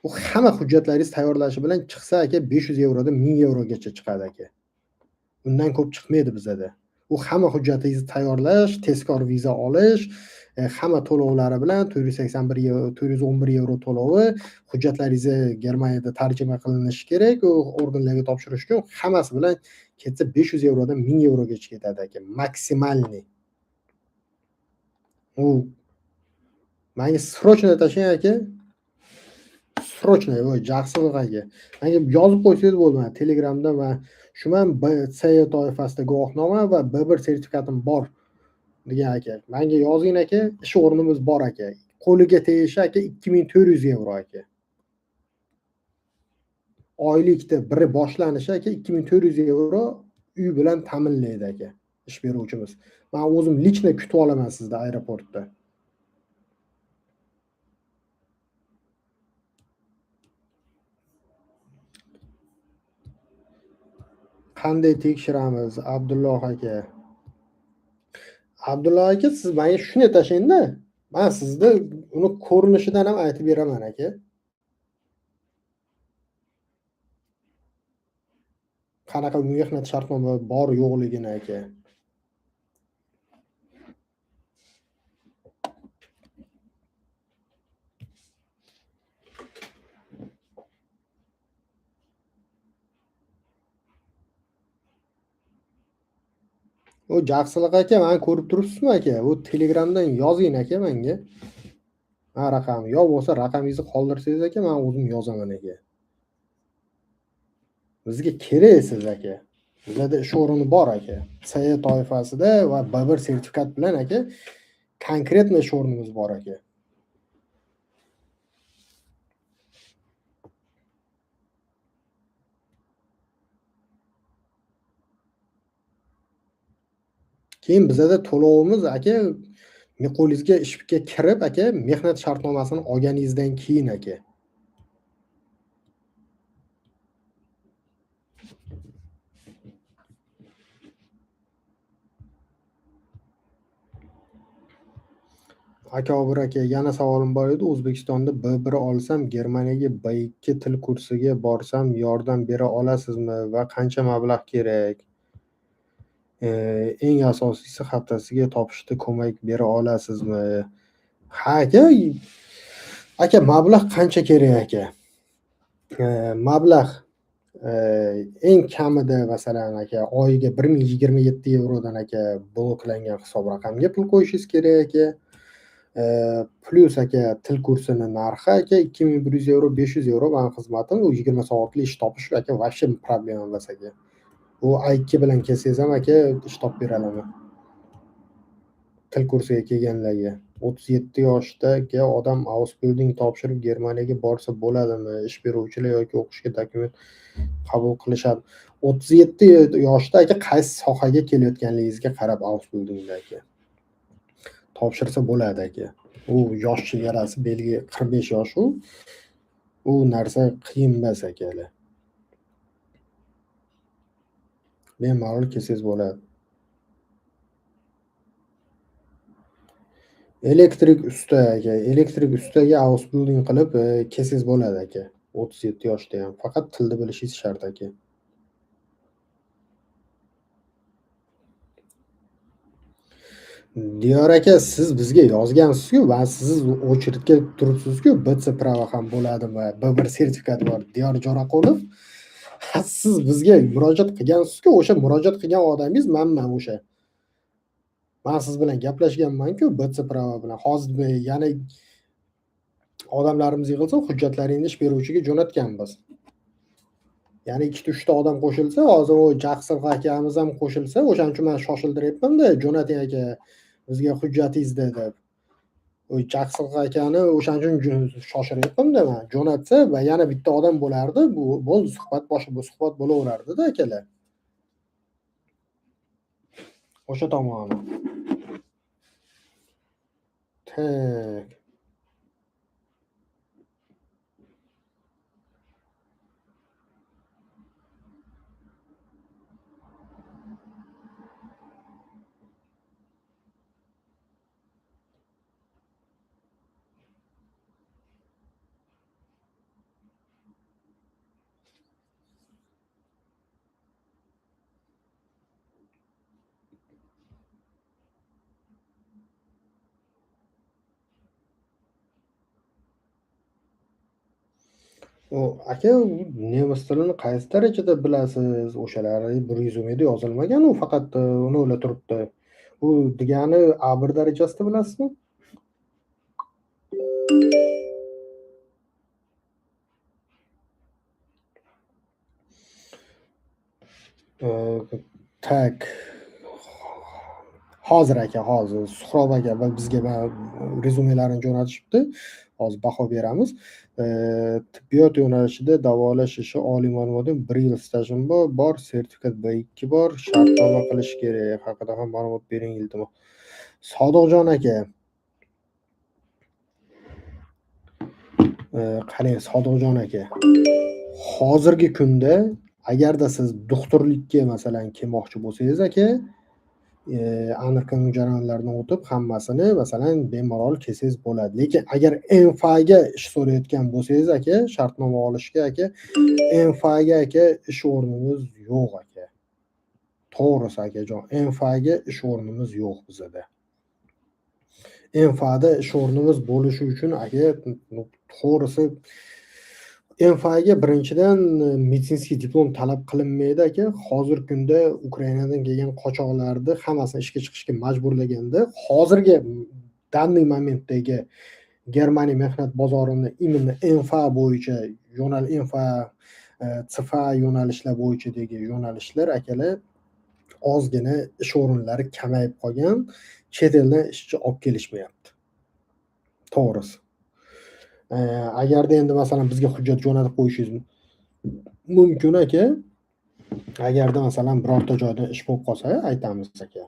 U hamma hujjatlaringiz tayyorlashi bilan chiqsa aka 500 yevrodan 1000 yevrogacha chiqadi aka. Undan ko'p chiqmaydi bizada. U hamma hujjatingizni tayyorlash, tezkor viza olish, hamma to'lovlari bilan 481 yevro, 411 yevro to'lovi, hujjatlaringizni Germaniyada tarjima qilinishi kerak, u organlarga topshirish uchun hammasi bilan ketsa 500 yevrodan 1000 yevrogacha ketadi aka, maksimalniy. U menga срочно tashlang aka. Срочно, voy Jaxshiliq aka. Menga yozib qo'ysangiz bo'ldi, mana Telegramda man shuman C toifasida guvohnoma va B1 sertifikatim bor degan aka. Menga yozing aka, ish o'rnimiz bor aka. Qo'liga tegishi aka 2400 yevro aka. Oylikda biri boshlanishi aka 2400 yevro uy bilan ta'minlaydi aka ish beruvchimiz. Men o'zim лично kutib olaman sizni aeroportda. Qanday tekshiramiz Abdulloh aka? Abdulloh aka, siz menga shuni tashlang-da, men sizni uni ko'rinishidan ham aytib beraman aka. Qanaqa mehnat shartnoma bor yo'qligini aka. O Jaxshiliq aka, meni ko'rib turibsizmi aka? U Telegramdan yozing aka menga. Ha, raqam, yo bo'lsa raqamingizni qoldirsangiz aka, men o'zim yozaman aka. Bizga keraksiz aka. Bizlarda ish o'rni bor aka. C toifasida va B1 sertifikat bilan aka konkretно ish o'rnimiz bor aka. Keyin bizada to'lovimiz aka qo'lingizga ishga kirib aka mehnat shartnomasini olganingizdan keyin aka. Akobir aka, yana savolim bor edi. O'zbekistonda B1 olsam, Germaniyaga B2 til kursiga borsam yordam bera olasizmi va qancha mablag' kerak? Eng asosiysi haftasiga topishda ko'mak bera olasizmi? Ha aka, aka mablag' qancha kerak aka? Mablag' eng kamida masalan aka oyiga 1027 yevrodan aka bloklangan hisob raqamga pul qo'yishingiz kerak aka. Plyus aka til kursini narxi aka 2100 yevro, 500 yevro mani xizmatim. U 20 soatli ish topish aka вообще problema emas aka. U A2 bilan kelsangiz ham aka ish topib bera olaman. Til kursiga kelganlarga. 37 yoshdagi odam Ausbildung topshirib Germaniyaga borsa bo'ladimi? Ish beruvchilar yoki o'qishga dokument qabul qilishadi. 37 yoshda aka qaysi sohaga kelayotganligingizga qarab Ausbildungda aka topshirsa bo'ladi aka. U yosh chegarasi belgi 45 yosh u. U narsa qiyin emas akalar. Bemalol kelsangiz bo'ladi. Elektrik usta aka, elektrik ustaga Ausbildung qilib kelsangiz bo'ladi aka. 37 yoshda ham faqat tilni bilishingiz shart aka. Diyor aka, siz bizga yozgansiz-ku, va siz очередga turibsiz-ku, BC prava ham bo'ladimi, B1 sertifikat bor. Diyor Jo'raqulov, siz bizga murojaat qilgansiz-ku, o'sha murojaat qilgan odamingiz manman o'sha. Men siz bilan gaplashganman-ku BC prava bilan. Hozir yana odamlarimiz yig'ilsa, hujjatlaringni ish beruvchiga jo'natganmiz. Ya'ni 2-3 ta odam qo'shilsa, hozir u Jaxshiliq akamiz ham qo'shilsa, o'shaning uchun men shoshildiryapman-da, jo'nating aka bizga hujjatingizni deb. U Jaxshiliq akani o'shaning uchun shoshiryapman-da men. Jo'natsa va yana bitta odam bo'lardi, bu bo'ldi, suhbat boshi bu suhbat bo'laverardi-da akalar. O'sha tomoni. Tak. U aka, nemis tilini qaysi darajada bilasiz? O'shalari bir rezyumeda yozilmagan, u faqat uni o'yla turibdi. U degani A1 darajasida bilasizmi? Tak. Hozir aka, hozir Suhrob aka bizga rezyumelarini jo'natishibdi. Hozir baho beramiz. Tibbiyot yo'nalishida davolash ishi oliy ma'lumotim, 1 yil stajim bor, sertifikat B2 bor, shartnoma qilish kerak haqida ham ma'lumot bering iltimos. Sodiqjon aka. Qarang Sodiqjon aka. Hozirgi kunda agarda siz doktorlikka masalan kelmoqchi bo'lsangiz aka, aniqlangan jarayonlardan o'tib hammasini masalan bemalol kelsangiz bo'ladi. Lekin agar MFAga ish so'rayotgan bo'lsangiz aka, shartnoma olishga aka, MFAga aka ish o'rnimiz yo'q aka. To'g'risi akajon, MFAga ish o'rnimiz yo'q bizada. MFAda ish o'rnimiz bo'lishi uchun aka, to'g'risi MFAga birinchidan meditsinskiy diplom talab qilinmaydi aka. Hozirgi kunda Ukrainadan kelgan qochoqlarni hammasini ishga chiqishga majburlaganda, hozirgi данный momentdagi Germaniya mehnat bozorini именно MFA bo'yicha MFA, CFA yo'nalishlar bo'yichadagi yo'nalishlar akalar ozgina ish o'rinlari kamayib qolgan, chet eldan ishchi olib kelishmayapti. To'g'risi. Agarda endi masalan bizga hujjat jo'natib qo'yishingiz mumkin aka. Agarda masalan birorta joyda ish bo'lib qolsa aytamiz aka.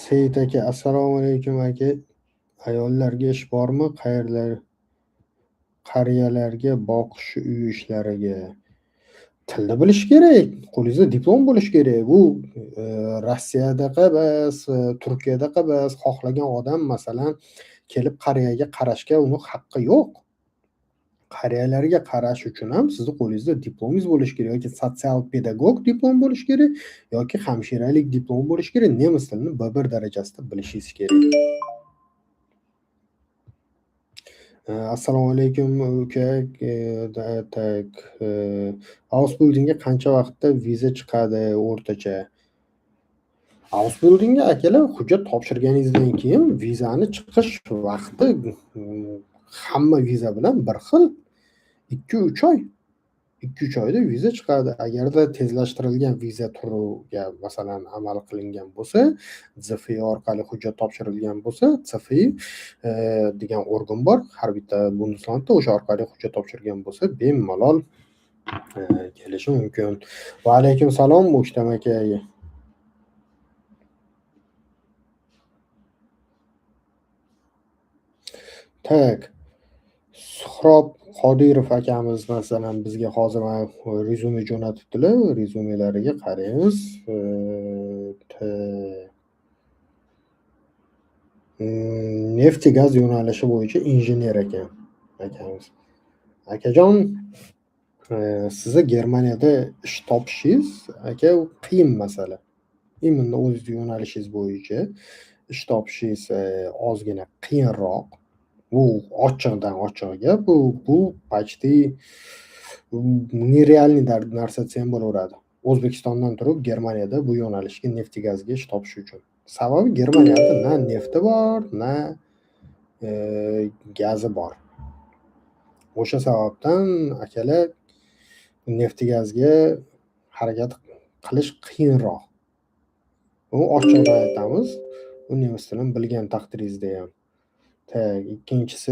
Seyit aka, assalomu alaykum aka. Ayollarga ish bormi? Qayerlar qariyalarga boqish uy ishlariga? Tilni bilish kerak, qo'lingizda diplom bo'lishi kerak. Bu Rossiyadaqa emas, Turkiyadaqa emas, xohlagan odam masalan kelib qariyaga qarashga uni haqqi yo'q. Qariyalarga qarash uchun ham sizni qo'lingizda diplomingiz bo'lishi kerak yoki sotsial pedagog diplom bo'lishi kerak yoki hamshiralik diplom bo'lishi kerak, nemis tilini B1 darajasida bilishingiz kerak. Assalomu alaykum uka. Tak, Ausbildungga qancha vaqtda viza chiqadi o'rtacha? Ausbildungga akalar hujjat topshirganingizdan keyin vizani chiqish vaqti hamma viza bilan bir xil, 2-3 oy. 2-3 oyda viza chiqadi. Agarda tezlashtirilgan viza turiga masalan amal qilingan bo'lsa, CFI orqali hujjat topshirilgan bo'lsa, CFI degan organ bor har bitta Bundeslandda, o'sha orqali hujjat topshirgan bo'lsa, bemalol kelishi mumkin. Va alaykum salom O'ktam aka. Tak. Suhrob Qodirov akamiz masalan bizga hozir mana rezyume jo'natibdilar. Rezyumelariga qaraymiz. Neft gaz yo'nalishi bo'yicha injener ekan akamiz. Akajon, sizni Germaniyada ish topishingiz aka qiyin masala. Именно o'zingiz yo'nalishingiz bo'yicha ish topishingiz ozgina qiyinroq. Bu ochiqdan ochiq gap. Bu почти нереальный narsa desam bo'laveradi. O'zbekistondan turib Germaniyada bu yo'nalishga neft gazga ish topish uchun. Sababi Germaniyada na nefti bor, na gazi bor. O'sha sababdan akalar neft gazga harakat qilish qiyinroq. Bu ochiqdan aytamiz. Bu nemis tilini bilgan taqdiringizda ham. Tak, ikkinchisi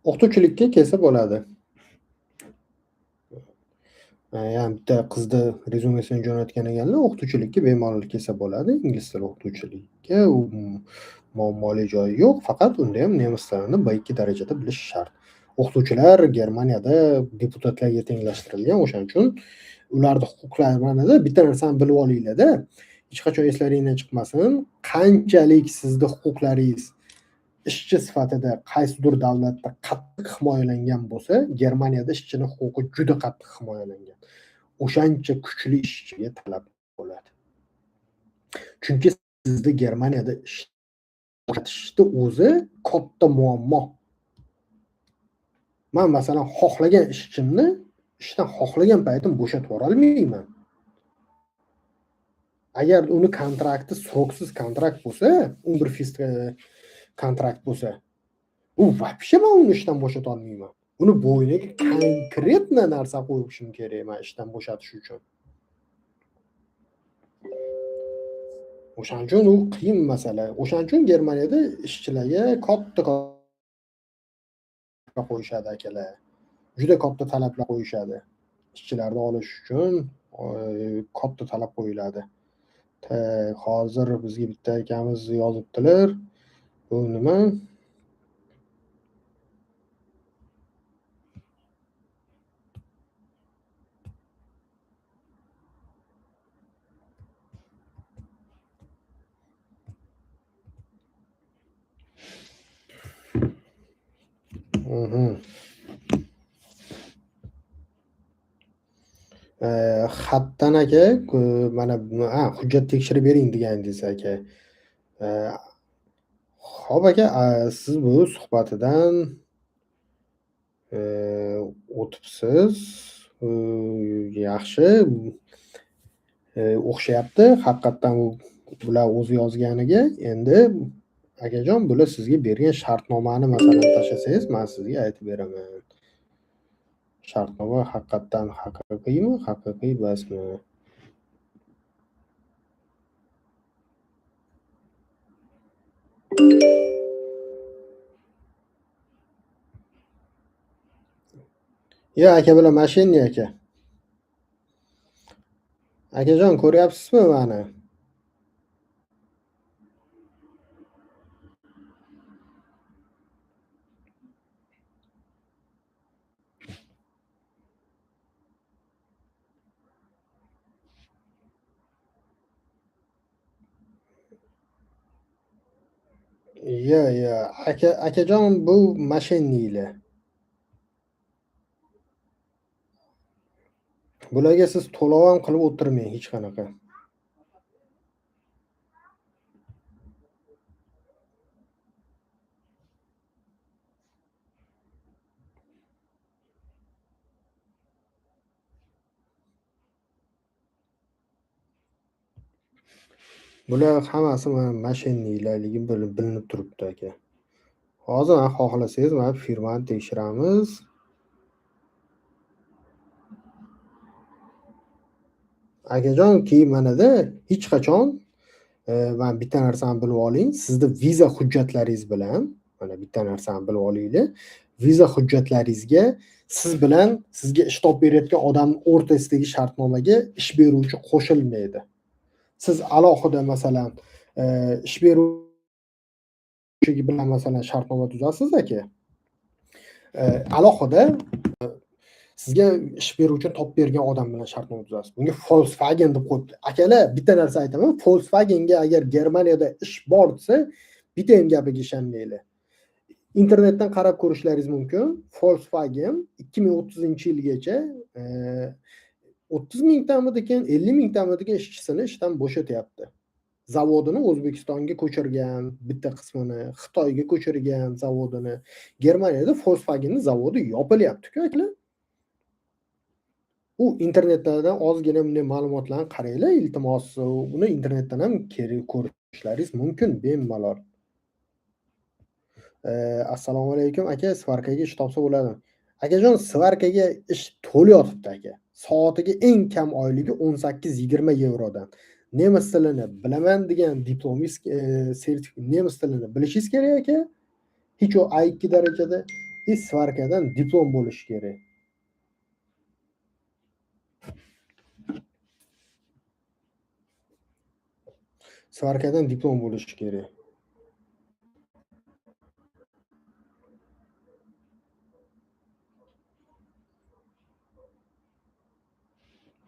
o'qituvchilikka kelsa bo'ladi. Ya'ni bitta qizni rezyumesini jo'natgan ekanlar, o'qituvchilikka bemalol kelsa bo'ladi. Ingliz tili o'qituvchilikka u muammoli joyi yo'q, faqat unda ham nemis tilini B2 darajada bilish shart. O'qituvchilar Germaniyada deputatlarga tenglashtirilgan, o'shaning uchun ularni huquqlari manada bitta narsani bilib olinglar-da, hech qachon eslaringdan chiqmasin, qanchalik sizni huquqlaringiz ishchi sifatida qaysidir davlatda qattiq himoyalangan bo'lsa, Germaniyada ishchining huquqi juda qattiq himoyalangan. O'shancha kuchli ishchiga talab bo'ladi. Chunki sizni Germaniyada ishlatishni o'zi katta muammo. Men masalan xohlagan ishchimni ishdan xohlagan paytim bo'shatib yubora olmayman. Agar uni kontrakti sroksiz kontrakt bo'lsa, unbefrist kontrakt bo'lsa, u вообще men uni ishdan bo'shata olmayman. Uni bo'yniga konkretно narsa qo'yishim kerak men ishdan bo'shatish uchun. O'shaning uchun u qiyin masala. O'shaning uchun Germaniyada ishchilarga katta qo'yishadi akalar. Juda katta talablar qo'yishadi. Ishchilarni olish uchun katta talab qo'yiladi. Hozir bizga bitta akamiz yozibdilar. Bu nima? Xatdan aka, mana hujjat tekshirib bering degandingiz aka. Xo'p aka, siz bu suhbatidan o'tibsiz. Yaxshi. O'xshayapti. Haqiqatdan bular o'zi yozganiga. Endi akajon, bular sizga bergan shartnomani masalan tashlasangiz, men sizga aytib beraman. Shartnoma haqiqatdan haqiqiymi, haqiqiy emasmi? Yo, aka bular mashinni aka. Akajon, ko'ryapsizmi mani? Yo, yo, aka, akajon, bu mashinnilar. Bularga siz to'lov ham qilib o'tirmang hech qanaqa. Bular hammasi mana mashinnilarligi bilinib turibdi aka. Hozir mana xohlasangiz mana firmani tekshiramiz. Akajon, keyin manada hech qachon mana bitta narsani bilib oling, sizni viza hujjatlaringiz bilan, mana bitta narsani bilib olinglar, viza hujjatlaringizga siz bilan sizga ish topib berayotgan odamning o'rtasidagi shartnomaga ish beruvchi qo'shilmaydi. Siz alohida masalan ish beruvchi bilan masalan shartnoma tuzasiz aka. Alohida sizga ish beruvchini topib bergan odam bilan shartnoma tuzasiz. Bunga Volkswagen deb qo'yibdi. Akalar, bitta narsa aytaman, Volkswagenga agar Germaniyada ish bor desa, bitta ham gapiga ishonmanglar. Internetdan qarab ko'rishlaringiz mumkin. Volkswagen 2030-yilgacha 30 mingtamidikin, 50 mingtamidikin ishchisini ishdan bo'shatyapti. Zavodini O'zbekistonga ko'chirgan, bitta qismini Xitoyga ko'chirgan zavodini. Germaniyada Volkswagenning zavodi yopilyapti-ku akalar. U internetdan ozgina bunday ma'lumotlarni qaranglar, iltimos, buni internetdan ham ko'rishlaringiz mumkin bemalol. Assalomu alaykum aka, svarkaga ish topsa bo'ladimi? Akajon, svarkaga ish to'la yotibdi aka. Soatiga eng kam oyligi 18-20 yevrodan. Nemis tilini bilaman degan diplomingiz, sertifikat, nemis tilini bilishingiz kerak aka. Hech u A2 darajada svarkadan diplom bo'lishi kerak. Svarkadan diplom bo'lishi kerak.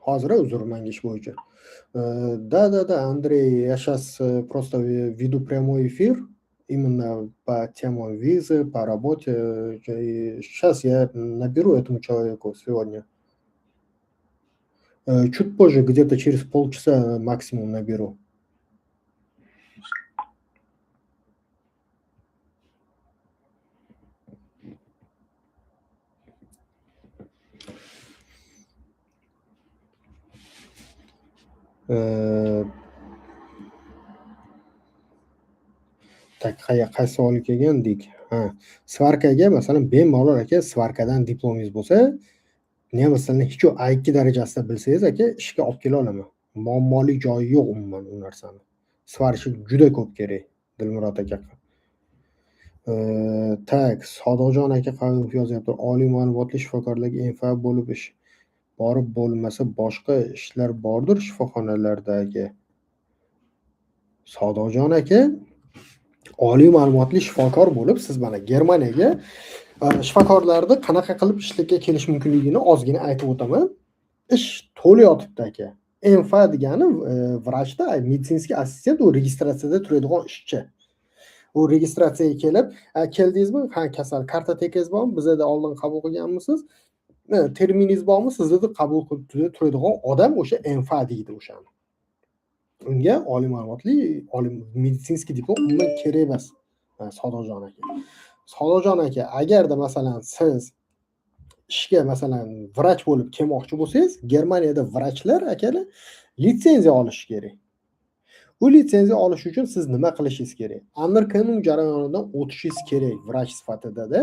Hozir uzr, manga ish bo'yicha. Да, да, да, Андрей, я сейчас просто веду прямой эфир именно по темам визы, по работе. Сейчас я наберу этому человеку сегодня. Чуть позже, где-то через полчаса максимум наберу. Так, qaysi savol kelgandik? Ha, сварка ga masalan bemalol aka, сварка dan diplomingiz bo'lsa, nemis tilini hech yo'q A2 darajasida bilsangiz aka, ishga olib kela olaman. Muammoli joyi yo'q umuman u narsani. Сварщик juda ko'p kerak, Dilmurod aka. Так, Sodiqjon aka qanday yozyapti? Oliy ma'lumotli shifokorlarga МФА bo'lib ish borib bo'lmasa boshqa ishlar bordir shifoxonalarda aka. Sodiqjon aka, oliy ma'lumotli shifokor bo'lib siz mana Germaniyaga shifokorlarni qanaqa qilib ishga kelish mumkinligini ozgina aytib o'taman. Ish to'la yotibdi aka. МФА degani vrachda медицинский ассистент, u registratsiyada turadigan ishchi. U registratsiyaga kelib, keldingizmi? Ha, kasal kartotekangiz bormi? Bizada oldin qabul qilganmisiz? Terminingiz bormi? Sizni qabul qilib turadigan odam o'sha МФА deydi o'shani. Unga oliy ma'lumotli, oliy медицинский diplom umuman kerak emas. Sodiqjon aka. Sodiqjon aka, agarda masalan siz ishga masalan vrach bo'lib kelmoqchi bo'lsangiz, Germaniyada vrachlar akalar litsenziya olishi kerak. U litsenziya olish uchun siz nima qilishingiz kerak? Anerkennung jarayonidan o'tishingiz kerak vrach sifatida-da.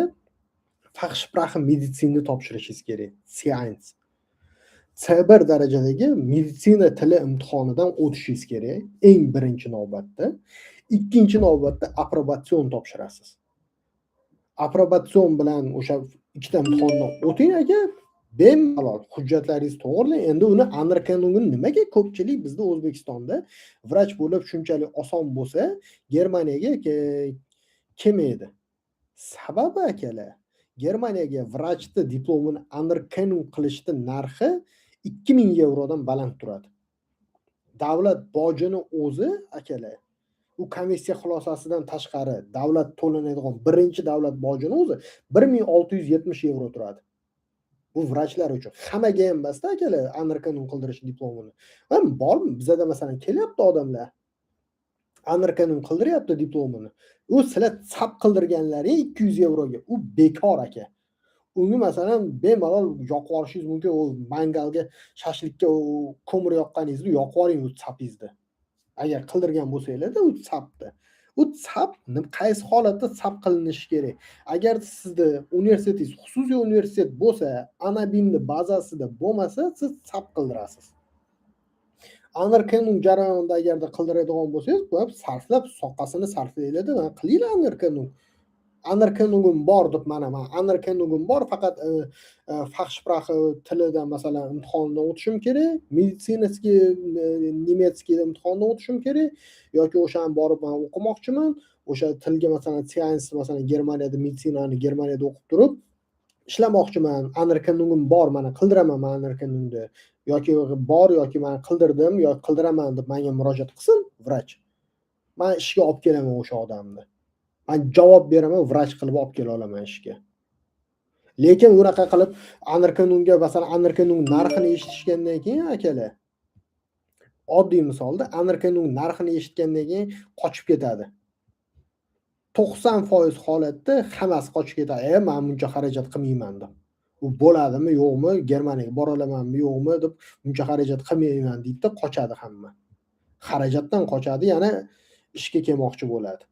Fachsprache meditsinni topshirishingiz kerak. C1. C1 darajadagi meditsina tili imtihonidan o'tishingiz kerak eng birinchi navbatda. Ikkinchi navbatda Approbation topshirasiz. Approbation bilan o'sha ikkita imtihondan o'ting aka, bemalol hujjatlaringizni to'g'rilang. Endi uni Anerkennungini nimaga ko'pchilik bizda O'zbekistonda vrach bo'lib shunchalik oson bo'lsa, Germaniyaga kelmaydi. Sababi akalar, Germaniyaga vrachni diplomini Anerkennung qilishni narxi 2000 yevrodan baland turadi. Davlat bojini o'zi akalar, u komissiya xulosasidan tashqari davlat to'lanadigan birinchi davlat bojini o'zi 1670 yevro turadi. Bu vrachlar uchun. Hammaga ham emasda akalar Anerkennung qildirish diplomini. Ham bormi? Bizada masalan kelyapti odamlar. Anerkennung qildiryapti diplomini. U sizlar sap qildirganlaring 200 yevroga. U bekor aka. Uni masalan bemalol yoqib yuborishingiz mumkin. U mangalga, shashlikka u ko'mir yoqqaningizda yoqib yuboring u sapingizni. Agar qildirgan bo'lsanglar-da u sapni. U sap qaysi holatda sap qilinishi kerak? Agar sizni universitetingiz xususiy universitet bo'lsa, Anabinni bazasida bo'lmasa, siz sap qildirasiz. Anerkennung jarayonida agarda qildiradigan bo'lsangiz, bu ham sarflab, soqqasini sarflaydi. Mana qilinglar Anerkennung. Anerkennungim bor deb mana men Anerkennungim bor, faqat Fachsprache tilidan masalan imtihondan o'tishim kerak, медицинский немецкий imtihondan o'tishim kerak yoki o'shani borib men o'qimoqchiman, o'sha tilga masalan C1 masalan Germaniyada meditsinani Germaniyada o'qib turib ishlamoqchiman, Anerkennungim bor, mana qildiraman men Anerkennungni yoki bor yoki men qildirdim yoki qildiraman deb menga murojaat qilsin vrach. Men ishga olib kelaman o'sha odamni. Men javob beraman, vrach qilib olib kela olaman ishga. Lekin unaqa qilib Anerkennungga masalan Anerkennung narxini eshitishgandan keyin akalar, oddiy misolda Anerkennung narxini eshitgandan keyin qochib ketadi. 90% holatda hammasi qochib ketadi. Men buncha xarajat qilmayman deb. U bo'ladimi, yo'qmi, Germaniyaga bora olamanmi, yo'qmi deb buncha xarajat qilmayman deydi-da, qochadi hamma. Xarajatdan qochadi, yana ishga kelmoqchi bo'ladi.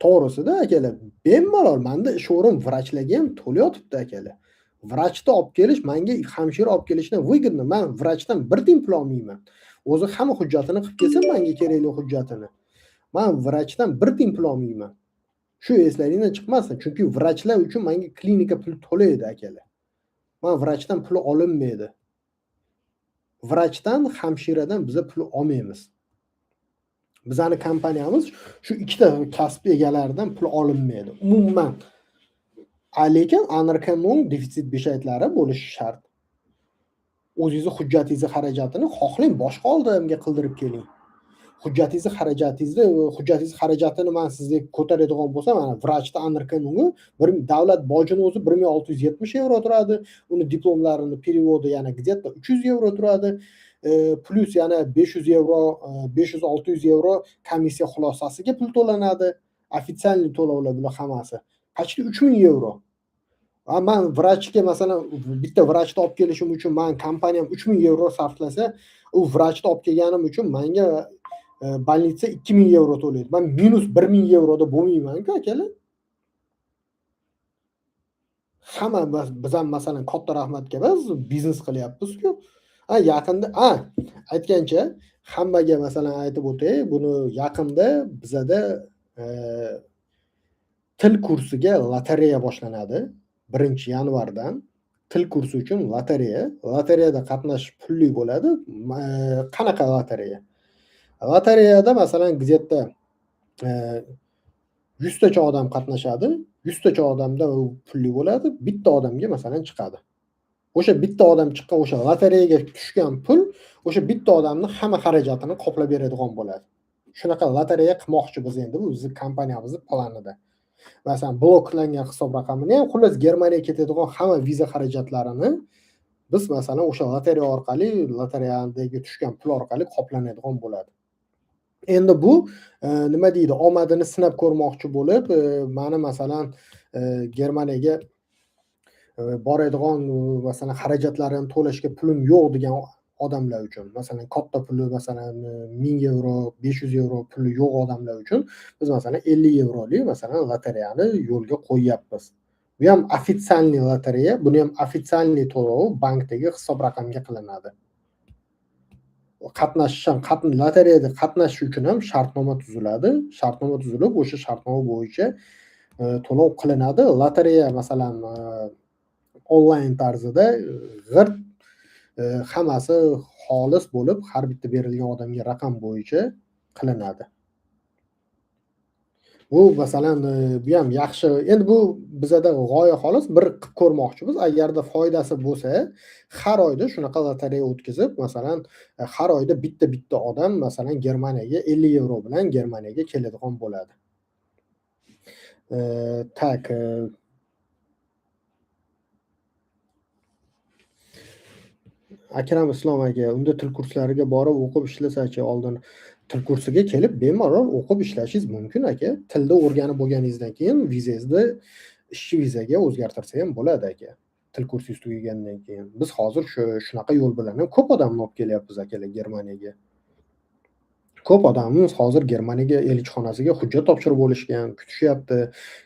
To'g'risida akalar, bemalol menda ish o'rin vrachlarga ham to'layotibdi akalar. Vrachni olib kelish menga hamshira olib kelishdan выгодно. Men vrachdan bir tiyin pul olmayman. O'zi hamma hujjatini qilib kelsin menga kerakli hujjatini. Men vrachdan bir tiyin pul olmayman. Shu eslaringdan chiqmasin, chunki vrachlar uchun menga klinika pul to'laydi akalar. Men vrachdan pul olinmaydi. Vrachdan, hamshiradan biza pul olmaymiz. Bizani kompaniyamiz shu ikkita kasb egalaridan pul olinmaydi umuman. Lekin Anerkennung defizit beshatlari bo'lishi shart. O'zingizni hujjatingizni xarajatini xohlang boshqa odamga qildirib keling. Hujjatingizni xarajatingizni, hujjatingiz xarajatini man sizga ko'taradigan bo'lsam, mana vrachni Anerkennung'i bir davlat bojini o'zi 1670 yevro turadi. Uni diplomlarini переводи yana где-то 300 yevro turadi. Plyus yana 500 yevro, 500-600 yevro komissiya xulosasiga pul to'lanadi. Официальный to'lovlar bular hammasi. Почти 3000 yevro. Man vrachga, masalan, bitta vrachni olib kelishim uchun man kompaniyam 3000 yevro sarflasa, u vrachni olib kelganim uchun manga больница 2000 yevro to'laydi. Man minus 1000 yevroda bo'lmayman-ku, akalar. Hamma biz ham, masalan, katta rahmatga biz biznes qilyapmiz-ku. A yaqinda aytgancha, hammaga, masalan, aytib o'tay, buni yaqinda bizada til kursiga lotereya boshlanadi. 1-yanvardan til kursi uchun lotereya. Lotereyada qatnashish pulli bo'ladi. Qanaqa lotereya? Lotereyada, masalan, где-то 100 tacha odam qatnashadi. 100 tacha odamda u pulli bo'ladi. Bitta odamga, masalan, chiqadi. O'sha bitta odam chiqqan, o'sha lotereyaga tushgan pul o'sha bitta odamni hamma xarajatini qoplab beradigan bo'ladi. Shunaqa lotereya qilmoqchi biz endi, bu bizni kompaniyamizni planida. Masalan, bloklangan hisob raqamini ham, xullas, Germaniyaga ketadigan hamma viza xarajatlarini biz, masalan, o'sha lotereya orqali, lotereyadagi tushgan pul orqali qoplanadigan bo'ladi. Endi bu nima deydi, omadini sinab ko'rmoqchi bo'lib, mani, masalan, Germaniyaga boradigan, masalan, xarajatlarimni to'lashga pulim yo'q degan odamlar uchun, masalan, katta puli, masalan, 1000 yevro, 500 yevro puli yo'q odamlar uchun biz, masalan, 50 yevrolik, masalan, lotereyani yo'lga qo'yyapmiz. Bu ham официальный lotereya, buni ham официальный to'lovi bankdagi hisob raqamga qilinadi. Qatnashish ham, lotereyada qatnashish uchun ham shartnoma tuziladi. Shartnoma tuzilib, o'sha shartnoma bo'yicha to'lov qilinadi. Lotereya, masalan, onlayn tarzida g'irt, hammasi xolis bo'lib, har bitta berilgan odamga raqam bo'yicha qilinadi. Bu, masalan, bu ham yaxshi. Endi bu bizada g'oya xolos, bir qilib ko'rmoqchimiz. Agarda foydasi bo'lsa, har oyda shunaqa lotereya o'tkazib, masalan, har oyda bitta-bitta odam, masalan, Germaniyaga 50 yevro bilan Germaniyaga keladigan bo'ladi. Так, Akram Islom aka, unda til kurslariga borib o'qib ishlasachi oldin? Til kursiga kelib bemalol o'qib ishlashingiz mumkin, aka. Tilni o'rganib bo'lganingizdan keyin vizangizni ishchi vizaga o'zgartirsa ham bo'ladi, aka. Til kursingiz tugagandan keyin. Biz hozir shu shunaqa yo'l bilan ham ko'p odamni olib kelyapmiz, akalar, Germaniyaga. Ko'p odamimiz hozir Germaniyaga elchixonasiga hujjat topshirib bo'lishgan, kutishyapti.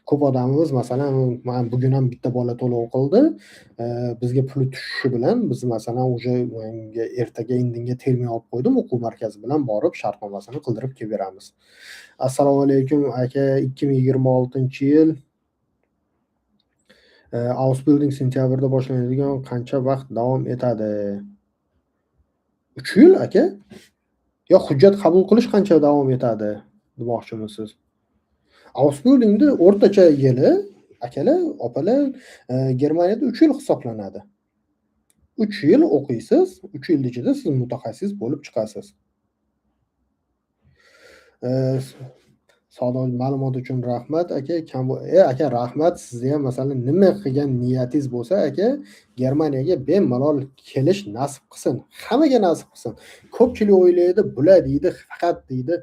Ko'p odamimiz, masalan, man bugun ham bitta bola to'lov qildi. Bizga puli tushishi bilan biz, masalan, уже unga ertaga indinga termin olib qo'ydim, o'quv markazi bilan borib shartnomasini qildirib kelib beramiz. Assalomu alaykum aka, 2026-yil Ausbildung sentyabrda boshlanadigan qancha vaqt davom etadi? 3 yil, aka. Yo hujjat qabul qilish qancha davom etadi demoqchimisiz? Ausbildungni o'rtacha yili, akalar, opalar, Germaniyada 3 yil hisoblanadi. 3 yil o'qiysiz, 3 yil ichida siz mutaxassis bo'lib chiqasiz. Sodiq, ma'lumot uchun rahmat, aka. Kam aka, rahmat. Sizni ham, masalan, nima qilgan niyatingiz bo'lsa, aka, Germaniyaga bemalol kelish nasib qilsin. Hammaga nasib qilsin. Ko'pchilik o'ylaydi, bular deydi, faqat deydi,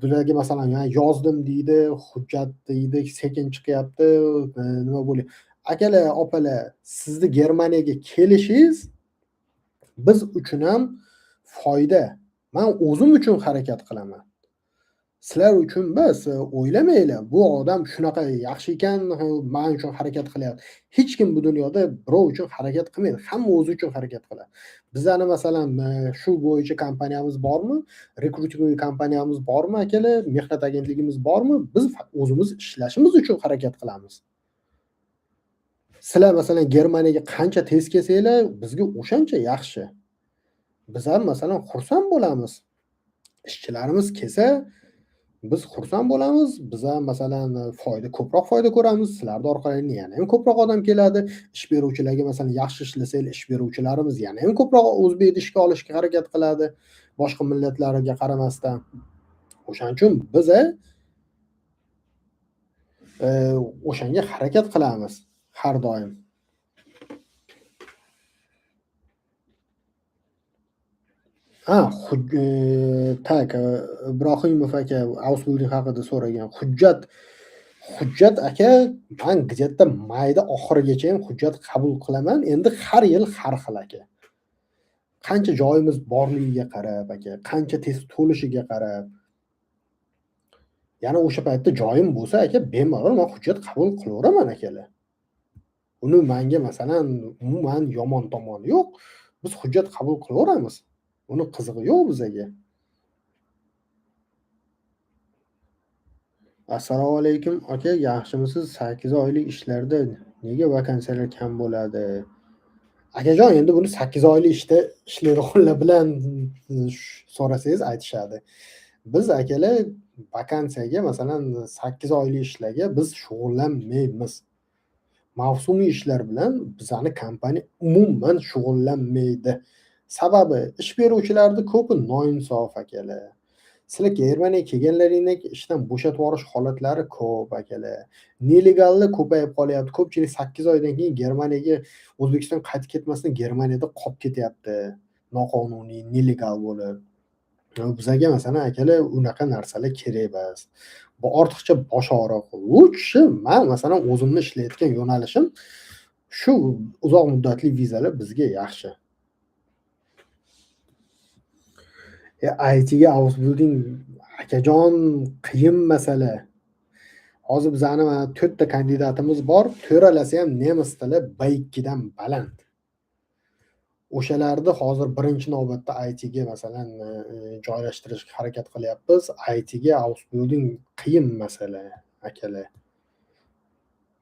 bularga, masalan, yozdim deydi, hujjat deydi, sekin chiqyapti, nima bo'lyapti. Akalar, opalar, sizni Germaniyaga kelishingiz biz uchun ham foyda. Man o'zim uchun harakat qilaman. Sizlar uchun emas, o'ylamanglar, bu odam shunaqa yaxshi ekan, man uchun harakat qilyapti. Hech kim bu dunyoda birov uchun harakat qilmaydi. Hamma o'zi uchun harakat qiladi. Bizani, masalan, shu bo'yicha kompaniyamiz bormi? Rekruting kompaniyamiz bormi, akalar? Mehnat agentligimiz bormi? Biz o'zimiz ishlashimiz uchun harakat qilamiz. Sizlar, masalan, Germaniyaga qancha tez kelsanglar, bizga o'shancha yaxshi. Biz ham, masalan, xursand bo'lamiz. Ishchilarimiz kelsa, Biz xursand bo'lamiz, biz ham masalan foyda, ko'proq foyda ko'ramiz, sizlarni orqalaringdan yana ham ko'proq odam keladi. Ish beruvchilarga masalan yaxshi ishlasanglar, ish beruvchilarimiz yana ham ko'proq o'zbekni ishga olishga harakat qiladi, boshqa millatlarga qaramasdan. O'shaning uchun biz o'shanga harakat qilamiz har doim. Ha, tak, Ibrohimov aka Ausbildung haqida so'ragan. Hujjat aka, men где-то mayda oxirigacha ham hujjat qabul qilaman. Endi har yil har xil aka. Qancha joyimiz borligiga qarab aka, qancha tez to'lishiga qarab. Yana o'sha paytda joyim bo'lsa aka, bemalol men hujjat qabul qilaveraman akalar. Uni menga masalan umuman yomon tomoni yo'q. Biz hujjat qabul qilaveramiz. Uni qizig'i yo'q bizaga. Assalomu alaykum aka, yaxshimisiz? 8 oylik ishlarda nega vakansiyalar kam bo'ladi? Akajon, endi buni 8 oylik ishda ishlaydiganlar bilan so'rasangiz aytishadi. Biz akalar vakansiyaga masalan 8 oylik ishlarga biz shug'ullanmaymiz. Mavsumiy ishlar bilan bizani kompaniya umuman shug'ullanmaydi. Sababi ish beruvchilarning ko'pi noinsof akalar. Sizlar Germaniyaga kelganlaringdan keyin ishdan bo'shatib yuborish holatlari ko'p akalar. Nelegallar ko'payib qolyapti. Ko'pchilik 8 oydan keyin Germaniyaga, O'zbekistonga qaytib ketmasdan Germaniyada qolib ketyapti. Noqonuniy, nelegal bo'lib. Bizaga masalan akalar unaqa narsalar kerak emas. Bu ortiqcha bosh og'riq. Лучше men masalan o'zimni ishlayotgan yo'nalishim shu uzoq muddatli vizalar bizga yaxshi. ITga Ausbildung akajon qiyin masala. Hozir bizani mana 4 ta kandidatimiz bor, to'ralasi ham nemis tili B2 dan baland. O'shalarni hozir birinchi navbatda ITga masalan joylashtirishga harakat qilyapmiz. ITga Ausbildung qiyin masala akalar.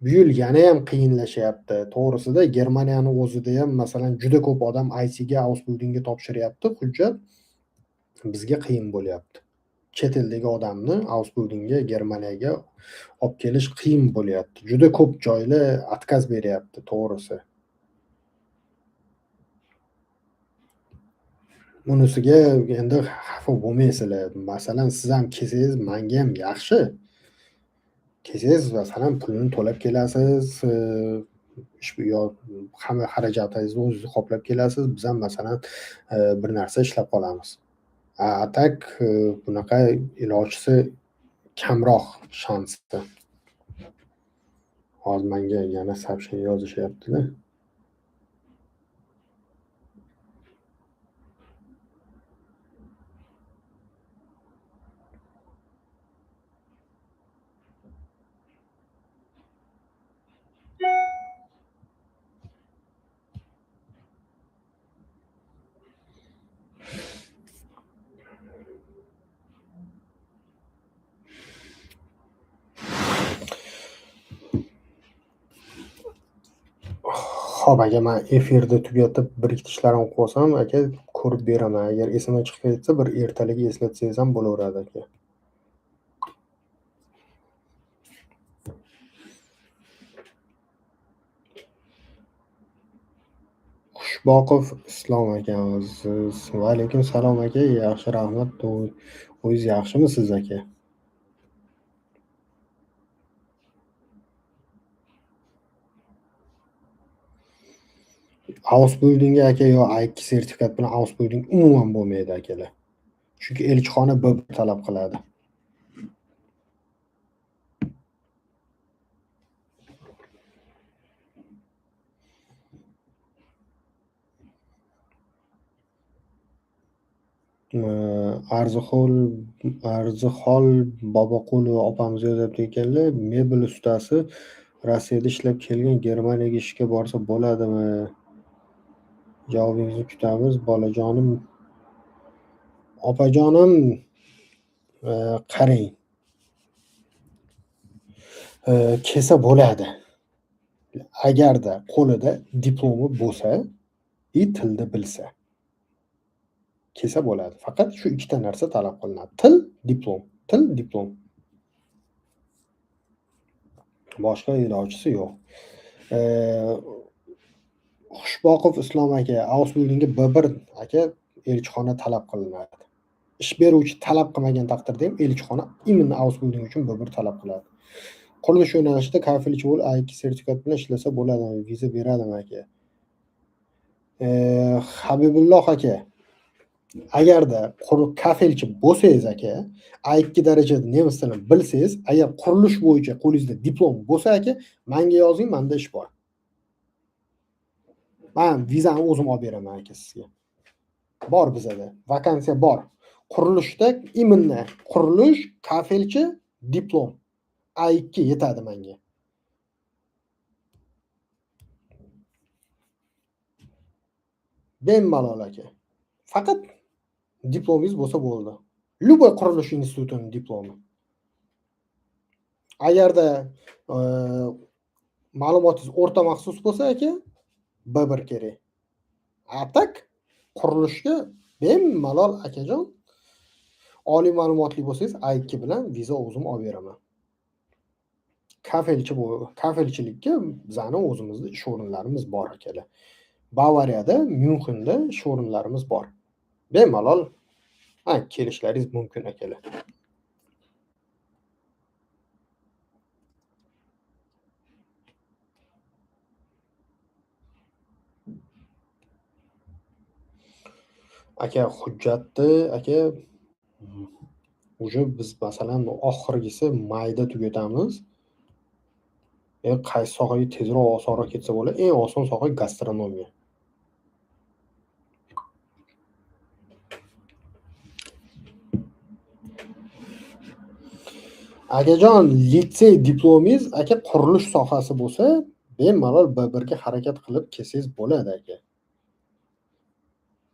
Bu yil yana ham qiyinlashyapti. To'g'risida Germaniyani o'zida ham masalan juda ko'p odam ITga Ausbildungga topshiryapti hujjat. Bizga qiyin bo'lyapti. Chet eldagi odamni Ausbildungga Germaniyaga olib kelish qiyin bo'lyapti. Juda ko'p joylar отказ beryapti, to'g'risi. Bunisiga endi xafa bo'lmaysizlar. Masalan, siz ham kelsangiz menga ham yaxshi. Kelsangiz masalan pulini to'lab kelasiz, yo hamma xarajatingizni o'zingiz qoplab kelasiz. Biz ham masalan bir narsa ishlab qolamiz. A tak bunaqa ilojisi kamroq shansi. Hozir menga yana сообщение yozishyapti-da. Xo'p aka, men efirni tugatib bir ikkita ishlarimni qilib olsam aka ko'rib beraman. Agar esimdan chiqib ketsa bir ertaligi eslatsangiz ham bo'laveradi aka. Xushboqov Islom akamiz. Va alaykum salom aka, yaxshi rahmat. O'zingiz yaxshimisiz aka? Ausbildungga aka yo A2 sertifikat bilan Ausbildung umuman bo'lmaydi akalar. Chunki elchixona B1 talab qiladi. Arzixol Boboqulova opamiz yozyapti ekanlar, mebel ustasi Rossiyada ishlab kelgan, Germaniyaga ishga borsa bo'ladimi? Javobingizni kutamiz, bolajonim. Opajonim, qarang. Kelsa bo'ladi. Agarda qo'lida diplomi bo'lsa, i tilni bilsa. Kelsa bo'ladi. Faqat shu ikkita narsa talab qilinadi. Til, diplom. Til, diplom. Boshqa ilojisi yo'q. Xushboqov Islom aka, Ausbildungga B1 aka elchixona talab qilinadi. Ish beruvchi talab qilmagan taqdirda ham elchixona именно Ausbildung uchun B1 talab qiladi. Qurilish yo'nalishida kafelchi bo'lib A2 sertifikat bilan ishlasa bo'ladimi? Viza beradimi aka? Habibulloh aka, agarda kafelchi bo'lsangiz aka, A2 darajada nemis tilini bilsangiz, agar qurilish bo'yicha qo'lingizda diplom bo'lsa aka, menga yozing, menda ish bor. Men vizani o'zim olib beraman aka sizga. Bor bizada, vakansiya bor. Qurilishda именно qurilish, kafelchi, diplom. A2 yetadi menga. Bemalol aka. Faqat diplomingiz bo'lsa bo'ldi. Любой qurilish institutining diplomi. Agarda ma'lumotingiz o'rta maxsus bo'lsa aka, B1 kerak. A tak qurilishga bemalol akajon oliy ma'lumotli bo'lsangiz A2 bilan viza o'zim olib beraman. Kafelchi bu kafelchilikka bizani o'zimizni ish o'rinlarimiz bor akalar. Bavariyada, Myunxenda ish o'rinlarimiz bor. Bemalol kelishlaringiz mumkin akalar. Aka hujjatni aka уже biz masalan oxirgisi mayda tugatamiz. Qaysi sohaga tezroq osonroq ketsa bo'ladi? Eng oson soha gastronomiya. Akajon, litsey diplomingiz aka qurilish sohasi bo'lsa, bemalol B1 ga harakat qilib kelsangiz bo'ladi aka.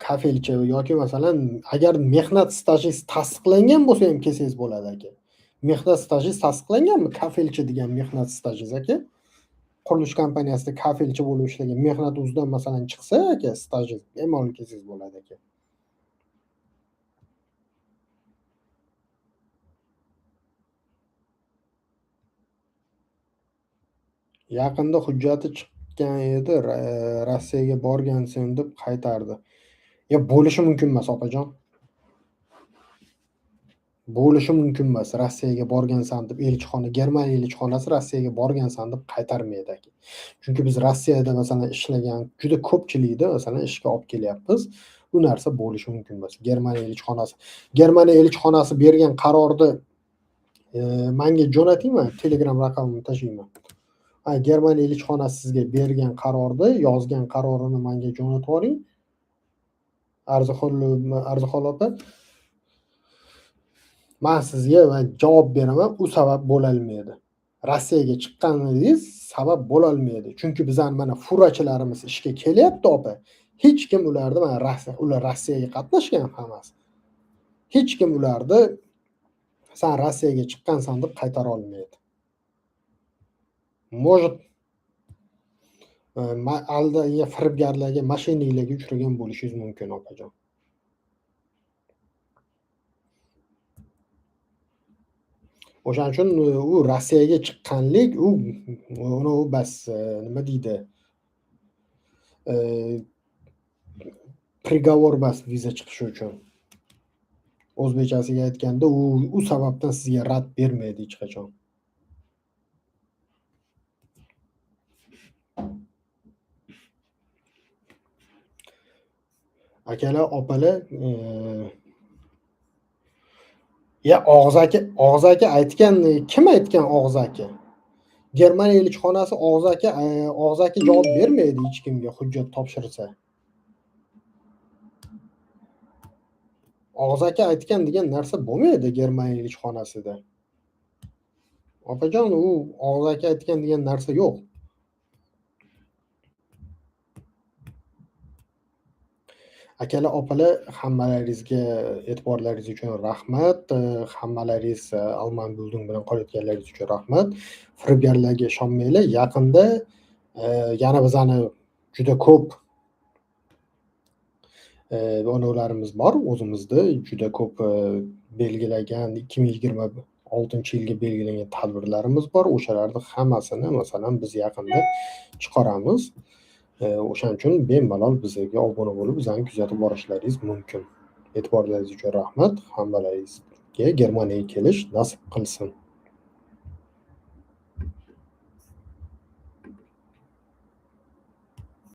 Kafelchi yoki masalan agar mehnat stajingiz tasdiqlangan bo'lsa ham kelsangiz bo'ladi aka. Mehnat stajingiz tasdiqlanganmi? Kafelchi degan mehnat stajingiz aka. Qurilish kompaniyasida kafelchi bo'lib ishlagan mehnat uzidan masalan chiqsa aka stajingiz bemalol kelsangiz bo'ladi aka. Yaqinda hujjati chiqqan edi, Rossiyaga borgansen deb qaytardi. Ya bo'lishi mumkin emas opajon. Bo'lishi mumkin emas. Rossiyaga borgansan deb elchixona, Germaniya elchixonasi Rossiyaga borgansan deb qaytarmaydi aka. Chunki biz Rossiyada masalan ishlagan juda ko'pchilikni masalan ishga olib kelyapmiz. Bu narsa bo'lishi mumkin emas. Germaniya elchixonasi bergan qarorni menga jo'natingmi? Telegram raqamimni tashlayman. Germaniya elchixonasi sizga bergan qarorni, yozgan qarorini menga jo'natib yuboring. Arzixol opa, men sizga javob beraman, u sabab bo'lolmaydi. Rossiyaga chiqqaningiz sabab bo'lolmaydi. Chunki bizning mana furachilarimiz ishga kelyapti opa. Hech kim ularni mana ular Rossiyaga qatnashgan hammasi. Hech kim ularni sen Rossiyaga chiqqansan deb qaytara olmaydi. Может, aldaga, firibgarlarga, mashinalarga uchragan bo'lishingiz mumkin opajon. O'shaning uchun u Rossiyaga chiqqanlik u uni bas nima deydi? Prigovor bas viza chiqishi uchun. O'zbekchasiga aytganda u sababdan sizga rad bermaydi hech qachon. Akalar, opalar, ya og'zaki aytgan, kim aytgan og'zaki? Germaniya elchixonasi og'zaki javob bermaydi hech kimga hujjat topshirsa. Og'zaki aytgan degan narsa bo'lmaydi Germaniya elchixonasida. Opajon, u og'zaki aytgan degan narsa yo'q. Akalar, opalar, hammalaringizga e'tiborlaringiz uchun rahmat. Hammalaringiz Alman Bildung bilan qolayotganlaringiz uchun rahmat. Firibgarlarga ishonmanglar. Yaqinda yana bizani juda ko'p onalarimiz bor, o'zimizda juda ko'p Belgilagan 2026-yilga belgilangan tadbirlarimiz bor. O'shalarni hammasini, masalan, biz yaqinda chiqaramiz. O'shaning uchun bemalol bizga obuna bo'lib, bizani kuzatib borishlaringiz mumkin. E'tiborlaringiz uchun rahmat. Hammalaringizga Germaniyaga kelish nasib qilsin.